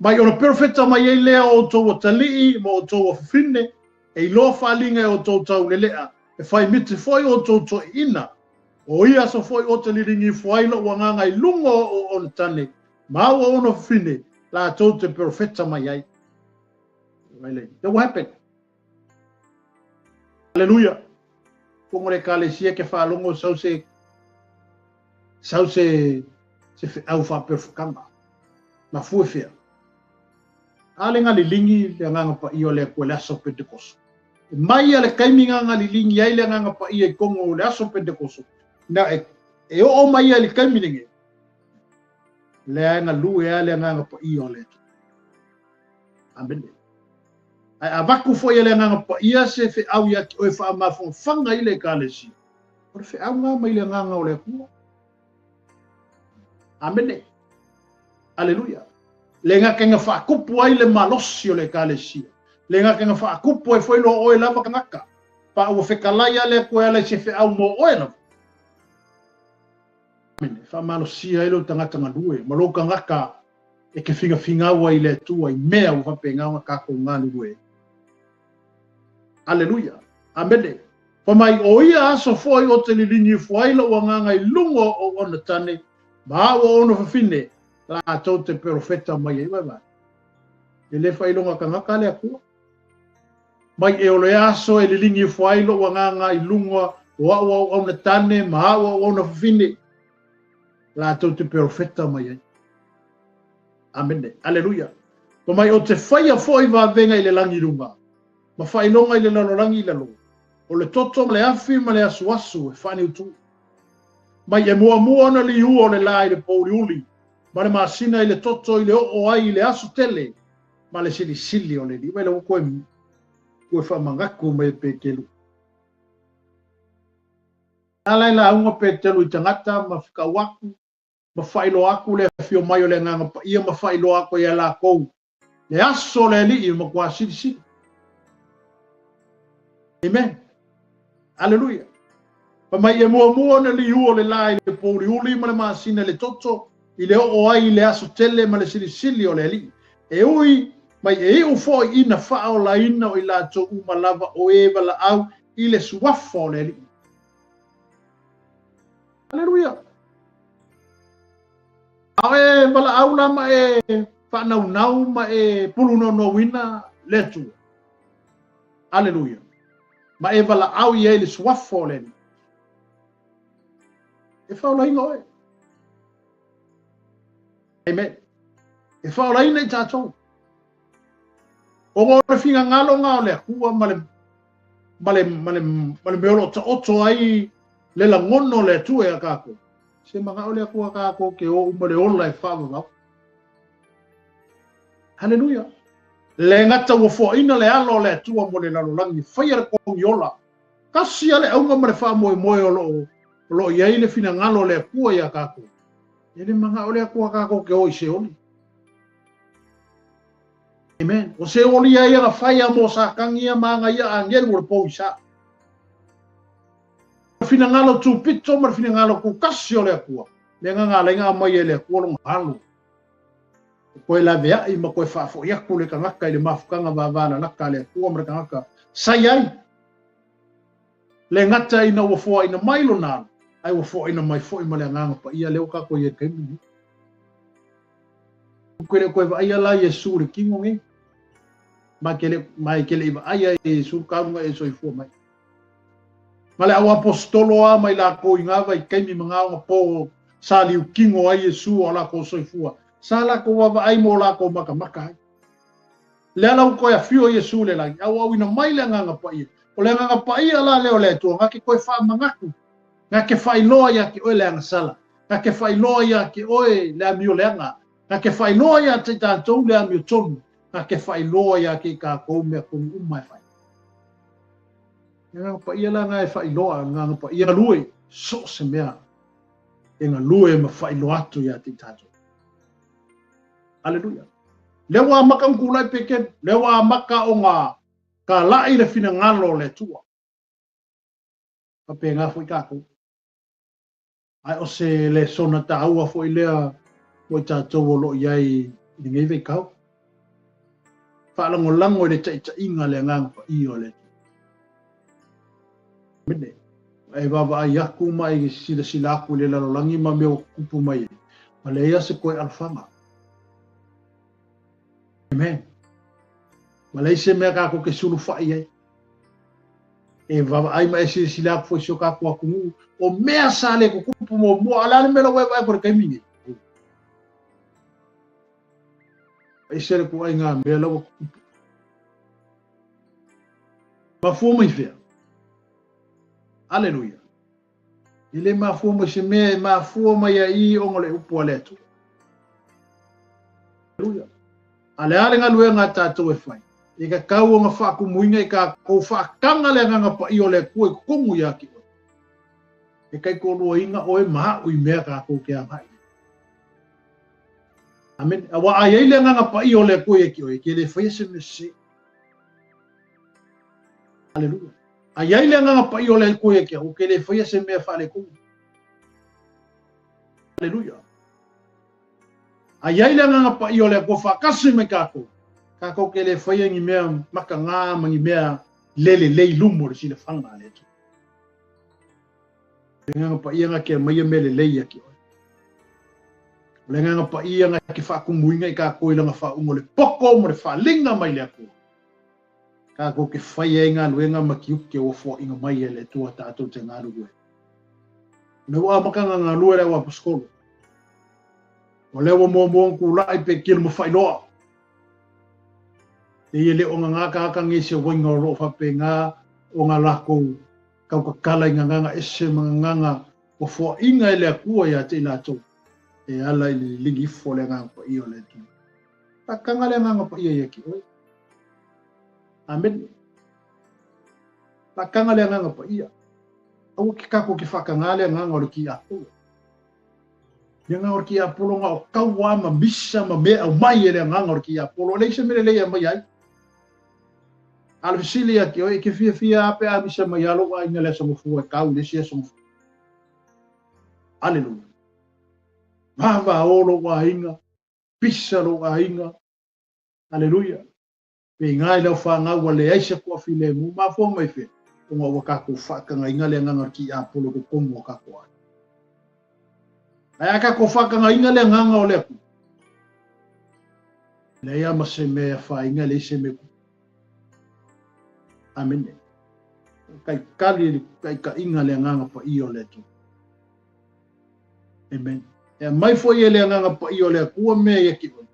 Mai ona perofeta mai ai lea o outou atalii ma outou afafine, e iloa faaaliga e outou taulelea, e fai miti foi outou toeaiina. O ia aso foi ou te liligi ifo ai lou agaga i luga o auauna tane ma auauna fafine, latou te perofeta mai ai. That what happened? Aleluia. Fongo le Ekalesia ke faalogo sau se sau se se feau faaperofekanga. Mafua fea. A le galiligi le agaga paia o le Atua i le aso o Pentekoso. E mai a le taimi na galiligi ai le agaga paia i totonu o le aso o Pentekoso, na e, e oo mai ai le taimi lenei, lea e galue a le agaga paia o le Atua. Amene. Ae avatu foi e le Agaga Paia se feau ia te oe faamafanafana ai le Ekalesia, o le feau na mai le Agaga o le Atua. Amene. Aleluia. Le gata ina faatupu ai le malosi o le Ekalesia. Le gata ina faatupu ai foi loa oe lava tagata. Pa ua fetalai a le Atua e ala i se feau mo oe lava. Amene. Faamalosia ai lou tagata galue ma lou tagata e ke figafigau ai i le Atua i mea ua faapena ona tatou galulue ai. Aleluia. Amene. Fa mai o ia aso foi o te liligi ifo ai lou agaga i luga o auauna tane ma auauna fafine, latou te perofeta mai ai. Vaevae. E le faailoga tagata le Atua. Mai e o le aso e liligi ifo ai lou agaga i luga o au auauna tane ma au auauna fafine, latou te perofeta mai ai. Amene. Aleluia. Fa mai o te faia foi vavega i le lagi i luga, ma faailoga i le lalolagi i lalo, o le toto ma le afi ma le asuasu e faaniutu. Mai e muamua ona liua o le la i le pouliuli, ma le masina i le toto i le oo ai i le aso tele, ma le silisili o le Alii. Mai la ua toe, toe faamanatu mai e Petelu. A la e lauga Petelu i tagata ma fekau aku, ma faailoa aku le afio mai o le Agaga Paia ma faailoa aku ia lakou le aso o le Alii e matua silisili. Amen. Aleluia. Fa mai e muamua ona liu o le la i le pouliuli ma le masina i le toto, i le oo ai i le aso tele ma le silisili o le Alii. E ui mai e iu foi ina faaolaina o i latou uma lava o e valaau i le suafa o le Alii. Aleluia. A o e valaau la ma e faanaunau ma e pulunounouina le Atua. Aleluia. Ma e valaau i ai le suafa o le Alii. E faaolaina oe. Amen. E faaolaina i tatou. Ona o le finagalo na o le Atua ma le ma le, ma le, ma le mea o lo o taoto ai le lagona o le Atua ia tatou. Se manao le Atua tatou te o uma le ola e faavavau. Haleluia. Le gata ua foaina le alo o le Atua mo le lalolagi, faia le togi ola. Tasi a le auga ma le faamoemoe o lo o lo o i ai le finagalo o le Atua ia tatou. E le manao le Atua tatou te o i Seoli. Amen. O Seoli ai ia na fai a mo Satani ia ma ana ia agelu o le pogisa. O le finagalo tupito ma le finagalo tutasi o le Atua, lea na ala ai ona aumai e le Atua lona alo. E toe laveai ma toe faafoi atu le tagata i le mafutaga vavalalata a le Atua ma le tagata sa i ai. Le gata ina ua foaina mai lona alo, ae ua foaina mai foi ma le Agaga Paia lea ua kākou i ai i le taimi lenei. Ou ke le o toe vaaia la Iesu i le tino nei, ma ke le, ma e ke le i vaaia e Iesu le talu na e soifua mai. Ma le auaposetolo a mai lakou i ngā vaitaimi ma ngā onapō sa liu tino ai Iesu a o lakou soifua, sa lakou vaavaai mo lakou makamaka ai. Le ala ua toe afio Iesu i le lagi, a ua auina mai le Agaga Paia. O le Agaga Paia la lea o le Atua, na ke toe faamanatu, na ke faailoa ia te oe le agasala, na ke faailoa ia te oe le amio leaga, na ke faailoa ia te tatou le amio tonu, na ke faailoa ia te tatou mea tonu uma e fai. Le Agaga Paia la na e faailoa, le Agaga Paia galue, so o se mea e galue ma faailoa atu ia te tatou. Aleluia. Lea ua amata ona tulai Petelu, lea ua amata ona talai le finagalo o le Atua. Faapena foi tatou. Ae o se lesona taua foi lea mo i tatou o lo o i ai i lenei vaitau. Faalagolago i le taitaiga a le Agaga Paia o le Atua. Amene. E vaavaai atu ma e silasila atu i le lalolagi ma mea ua tutupu mai ai, ua leai lava se toe alofaga. Amen. Ua leai se mea tatou te sulufai ai. E vaavaai ma e silasila atu foi i si o tatou atunuu, o mea sa le tutupu muamua, a o le a le mea la ua e vaai atu i le taimi nei? Ese le ituaiga mea la ua tutupu. Mafua mai fea? Aleluia. E le mafua mai se mea, e mafua mai ai ona o le upu a le Atua. Aleluia. A le a le galuega a tatou e fai? E tatau ona faatumuina i tatou faataga le Agaga Paia o le Atua i totonu ia te oe. E taitoaluaina oe ma a'u i mea tatou te agai ai. Amene. Aua a i ai le Agaga Paia o le Atua ia te oe, e te le faia se mea sese. Aleluia. A i ai le Agaga Paia o le Atua ia te au, ou te le faia se mea faaletonu. Aleluia. A i ai le Agaga Paia o le Atua faatasi mai tatou, tatou te le faia ni mea matagā ma ni mea le lelei i luma o le silafaga a le Atua. O le Agaga Paia na te aumaia mea lelei ia te oe. O le Agaga Paia na te faatumuina i tatou i lana faauuga o le poto ma le faaaliga mai le Atua. Tatou te fai ai galuega ma tiute ua foaiina mai e le Atua tatou te galulue. O lea ua amata ona galue le auaposetolo. O lea ua muamua ona tulai Petelo ma faailoa. E ia le o ngā tagata nei se uaiga o lo o faapena ona lakou tautatala i gagaga ese ma gagaga ua foaiina e le Atua ia te i latou e ala i le liligi ifo o le Agaga Paia o le Atua. Faataga le Agaga Paia ia te oe. Amene. Faataga le Agaga Paia. Aua ke tatou ke faataga le agaga o le tiapolo. Le agaga o le tiapolo na o taua ma misa ma mea aumai e le agaga o le tiapolo. E leai se mea lelei e aumai ai. A o le fesili ia te oe, e te fiafia a pe a misa mai lava lou aiga i le Aso Gafua e tau i le isi Aso Gafua. Aleluia. Vavao lou aiga, pisa lou aiga. Aleluia. Peiga i lau fanau ua leai se toafilemu, mafua mai fea? Ona ua tatou faatagaina le agaga o le tiapolo i totonu o tatou aiga. Ae a tatou faatagaina le agaga o le Atua, e leai lava ma se mea e afaina, e leai se mea e tupu. Amene. Taitali i le taitaiga le Agaga Paia o le Atua. Amen. E aumai foi e le Agaga Paia o le Atua mea ia te oe.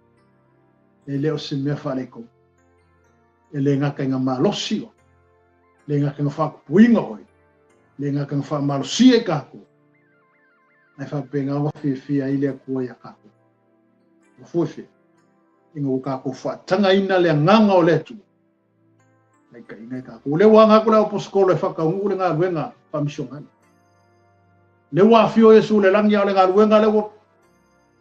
E le o se mea faaletonu. E le gata i ngā malosi oe, le gata i ngā whaakupuinga oe, le gata i ngā whaamalosia i kākou. Ae faapena ua fiafia ai le Atua iā kākou. Ua fuefea. Ina ua kākou faatagaina le agaga o le Atua. Maikaʻi kākou. O lea ua aga atu le aposetolo e faataunuu le galuega faamisionale. Lea ua afio Iesu i le lagi, a o le galuega lea ua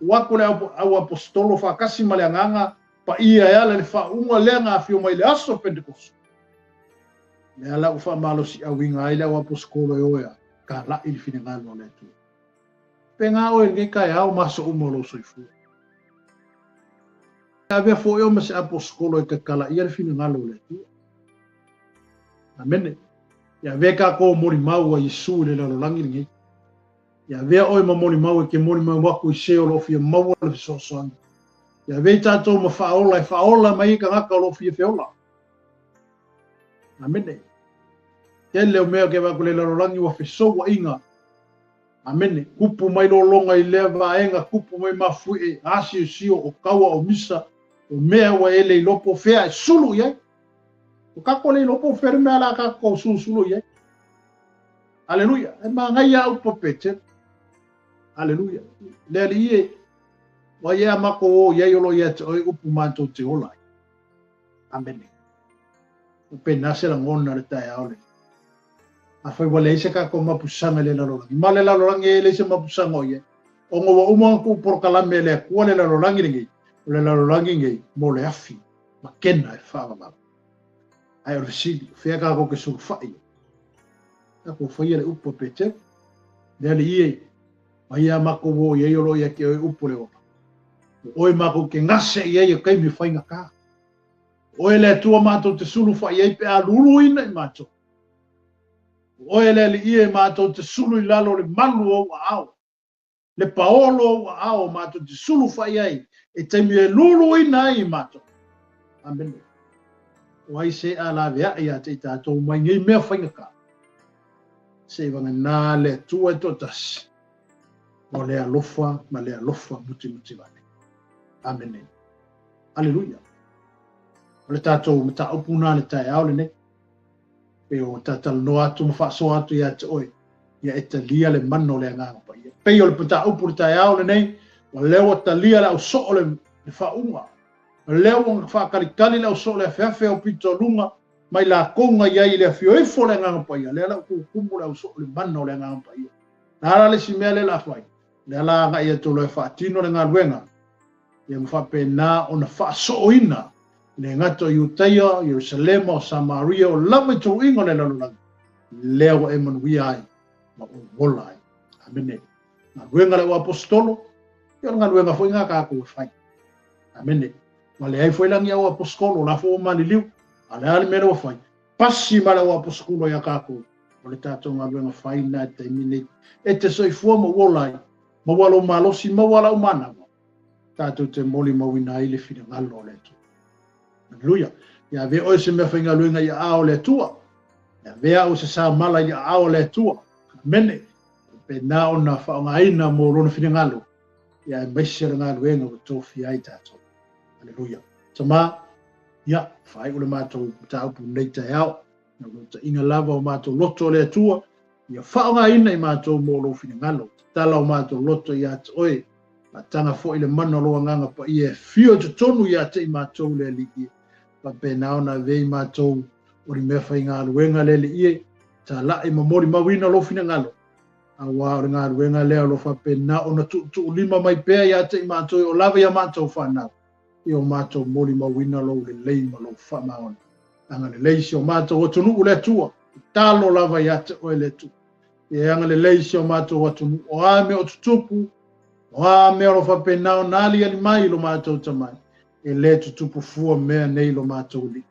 ua atu le au aposetolo faatasi ma le agaga paia e ala i le faauuga lea na afio mai i le aso o Pentekoso. Lea la ua faamalosiauina ai le au aposetolo e o e kalaʻi le finagalo o le Atua. Pēnā oe i lenei taeao ma aso uma o lou soifua. E avea foi oe ma se aposetolo e tatalaia le finagalo o le Atua. Amene. Ia avea tatou molimau a Iesu i le lalolagi lenei. Ia avea oe ma molimau e te molimau atu i se o lo o fia maua le fesoasoani. Ia avea i tatou ma faaola e faaola mai ai tagata o lo o fia feola. Amene. Tele o mea ke vaai atu i le lalolagi ua fesouaiga. Amene. Tupu mai lologa i lea vaega, tupu mai mafuie, asiosio o taua o misa, o mea ua e le iloa po o fea e sulu i ai. O tatou le iloa po o fea le mea la tatou sulusulu i ai. Aleluia. E manaia au po Petero. Aleluia. Le Alii e, o ai e a matou o i ai o lo o ia te oe upu matou te ola ai. Amene. O pena se lagona le taeao lenei. Afai ua leai se tatou mapusaga i le lalolagi, ma le lalolagi e leai se mapusaga o i ai, ona ua uma ona tuu polokalame e le Atua le lalolagi lenei, o le lalolagi lenei mo le afi ma kena e faavavau. Ae o le fesili, o fea tatou te sulufai ai? Tatou faia le upu a Petero, Le Alii e, mai a matou o i ai o lo o ia te oe upu o le ola. O oe matou te gase i ai i taimi faigata. O oe le Atua matou te sulufai ai pe a luluina i matou. O oe le Alii e matou te sulu i lalo o le malu o ou aao. Le paolo o ou aao matou te sulufai ai e taimi e luluina ai i matou. Amene. O ai se a laveai ia te i tatou mai nei mea faigata. Se i vagana le Atua e toatasi, o le alofa ma le alofa mutimutibale. Amene. Aleluia. O le tatou mataupu na le taeao lenei. Pe o talatalanoa atu ma faasoa atu ia te oe, ia e talia le mana o le Agaga Paia. Pei o le mataupu le taeao lenei, o lea ua talia le ausoo le faauuga. O lea ua faatalitali le ausoo le afeafe o pito luga mai lakou na i ai i le afio ifo o le Agaga Paia. Lea la ua tutumu le ausoo le mana o le Agaga Paia. O le a la le isi mea lea la fai? Lea la agai atu loa e faatino le galuega, ia ma faapena ona faasooina le gata o Iutaia, o Ierusalema, o Samaria, o lava i tauiga o le lalolagi, lea ua e manuia ai ma ou ola ai. Amene. Galuega le au aposetolo, ia o le galuega foi ngā tatou e fai. Amene. Ua leai foi la ni au aposetolo, o la foi ua maliliu, a o le a le mea lea ua fai? Pasi ma le au aposetolo ia tatou, o le tatou galuega fai lena i le taimi nei. E te soifua ma ou ola ai, maua lou malosi, maua lau manawa, tatou te molimauina ai le finagalo o le Atua. Aleluia. Ia avea oe se mea faigaluega i aao o le Atua. Ia avea au se samala i aao o le Atua. Amene. Pena ona faaaogaina mo lona finagalo, ia aemaise le galuega ua tofia ai tatou. Aleluia. Tama, ia, faaiu le matou mataupu nei taeao. Na lou taiga lava o matou loto o le Atua, ia faaaogaina i matou mo lou finagalo. Tatala o matou loto ia te oe, faataga foi le mana o lou Agaga Paia e afio i totonu ia te i matou le Alii e. Faapena ona avea i matou o le mea faigaluega le Alii e, talai ma molimauina lou finagalo, auā o le galuega lea o lo faapena ona tuutuulima mai pea ia te i matou e oo lava i a matou fanau, i o matou molimauina lou lelei ma lou faamaoni. Agalelei si o matou atunuu le Atua, tatalo lava ia te oe le Atua. Ia e agalelei si o matou atunuu, o a mea o tutupu, o a mea o lo faapena ona aliali mai i lo matou tamai, e le tutupu fua mea nei lo matou alii.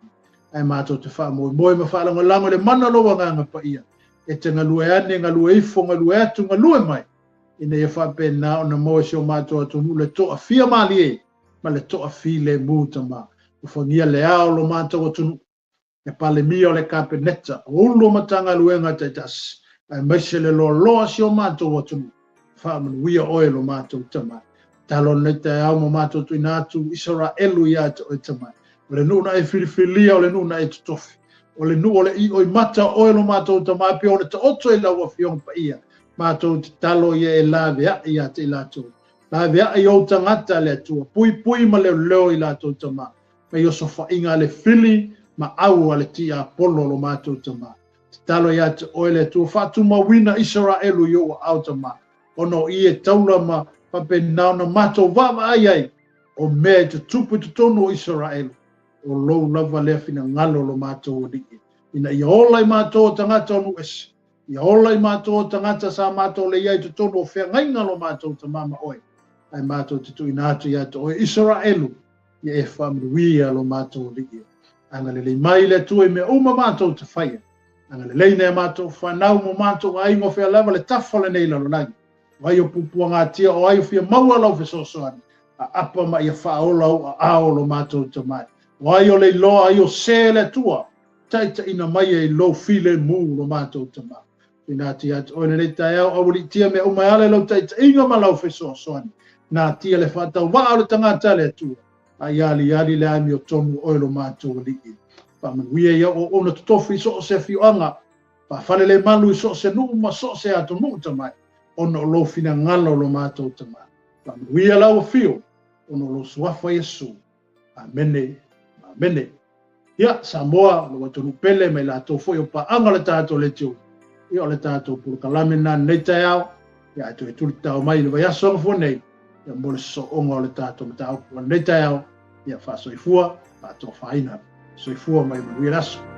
Ae matou te faamoemoe ma faalagolago i le mana o lou Agaga Paia, e te galue ane, galue ifo, galue atu, galue mai, ina ia faapena ona maua e si o matou atunuu le toafia malie ma le toafilemu tama. Alofagia le ao o lo matou atunuu, le Palemia o le Kapeneta, o Ulu o Matagaluega taitasi, aemaise le loaloa o si o matou atunuu. Faamanuia oe lo matou Tama. Tatalo lenei taeao ma matou tuuina atu Isaraelu ia te oe Tama. O le nuu na e filifilia, o le nuu na e totofi. O le nuu o le io i mata o oe lo matou Tama, e pei ona taoto i lau Afioga Paia. Matou tatalo ia e laveai ia te i latou. Laveai ou tagata le Atua, puipui ma leoleo i latou Tama. Mai osofaiga a le fili ma au a le tiapolo lo matou Tama. Tatalo ia te oe le Atua, faatumauina Isaraelu i ou aao Tama, ona o i e taula ma faapena ona matou vaavaai ai o mea e tutupu i totonu o Isaraelu, o lou lava lea finagalo lo matou Alii, ina ia ola i matou o tagata o nuu ese, ia ola i matou o tagata sa matou le i ai i totonu o feagaiga lo matou Tama ma oe, ae matou te tuuina atu ia te oe Isaraelu, ia e faamanuia lo matou Alii. Agalelei mai le Atua i mea uma matou te faia. Agalelei nai a matou fanau ma matou aiga o fea lava le tafa o lenei lalolagi. O ai o puapuagatia, o ai o fia maua lau fesoasoani, aapa ma ia faaola ou aao lo matou Tamai. O ai o le iloa, ai o se le Atua, taitaiina mai e i lou filemu lo matou Tama. Tuuina atu ia te oe lenei taeao, aualiitia mea uma e ala i lau taitaiga ma lau fesoasoani. Natia le faatauvaa o le tagata a le Atua, a ia aliali le amiotonu o oe lo matou Alii. Faamanuia i au auauna totofi i so o se afioaga, faafalelemalu i so o se nuu ma so o se atunuu Tamai, ona o lou finagalo lo matou Tama. Faamanuia lau afio, ona o lou suafa Iesu. Amene, amene. Ia, Samoa, lou atunuu pele ma i latou foi o paaga o le tatou leitio. Ia, o le tatou polokalame lena i lenei taeao. Ia, ae toe tulitao mai i le vaiaso gafua nei, ia mo le sosooga o le tatou mataupu o lenei taeao. Ia, faasoifua, faatofaina. Soifua ma ia manuia le aso.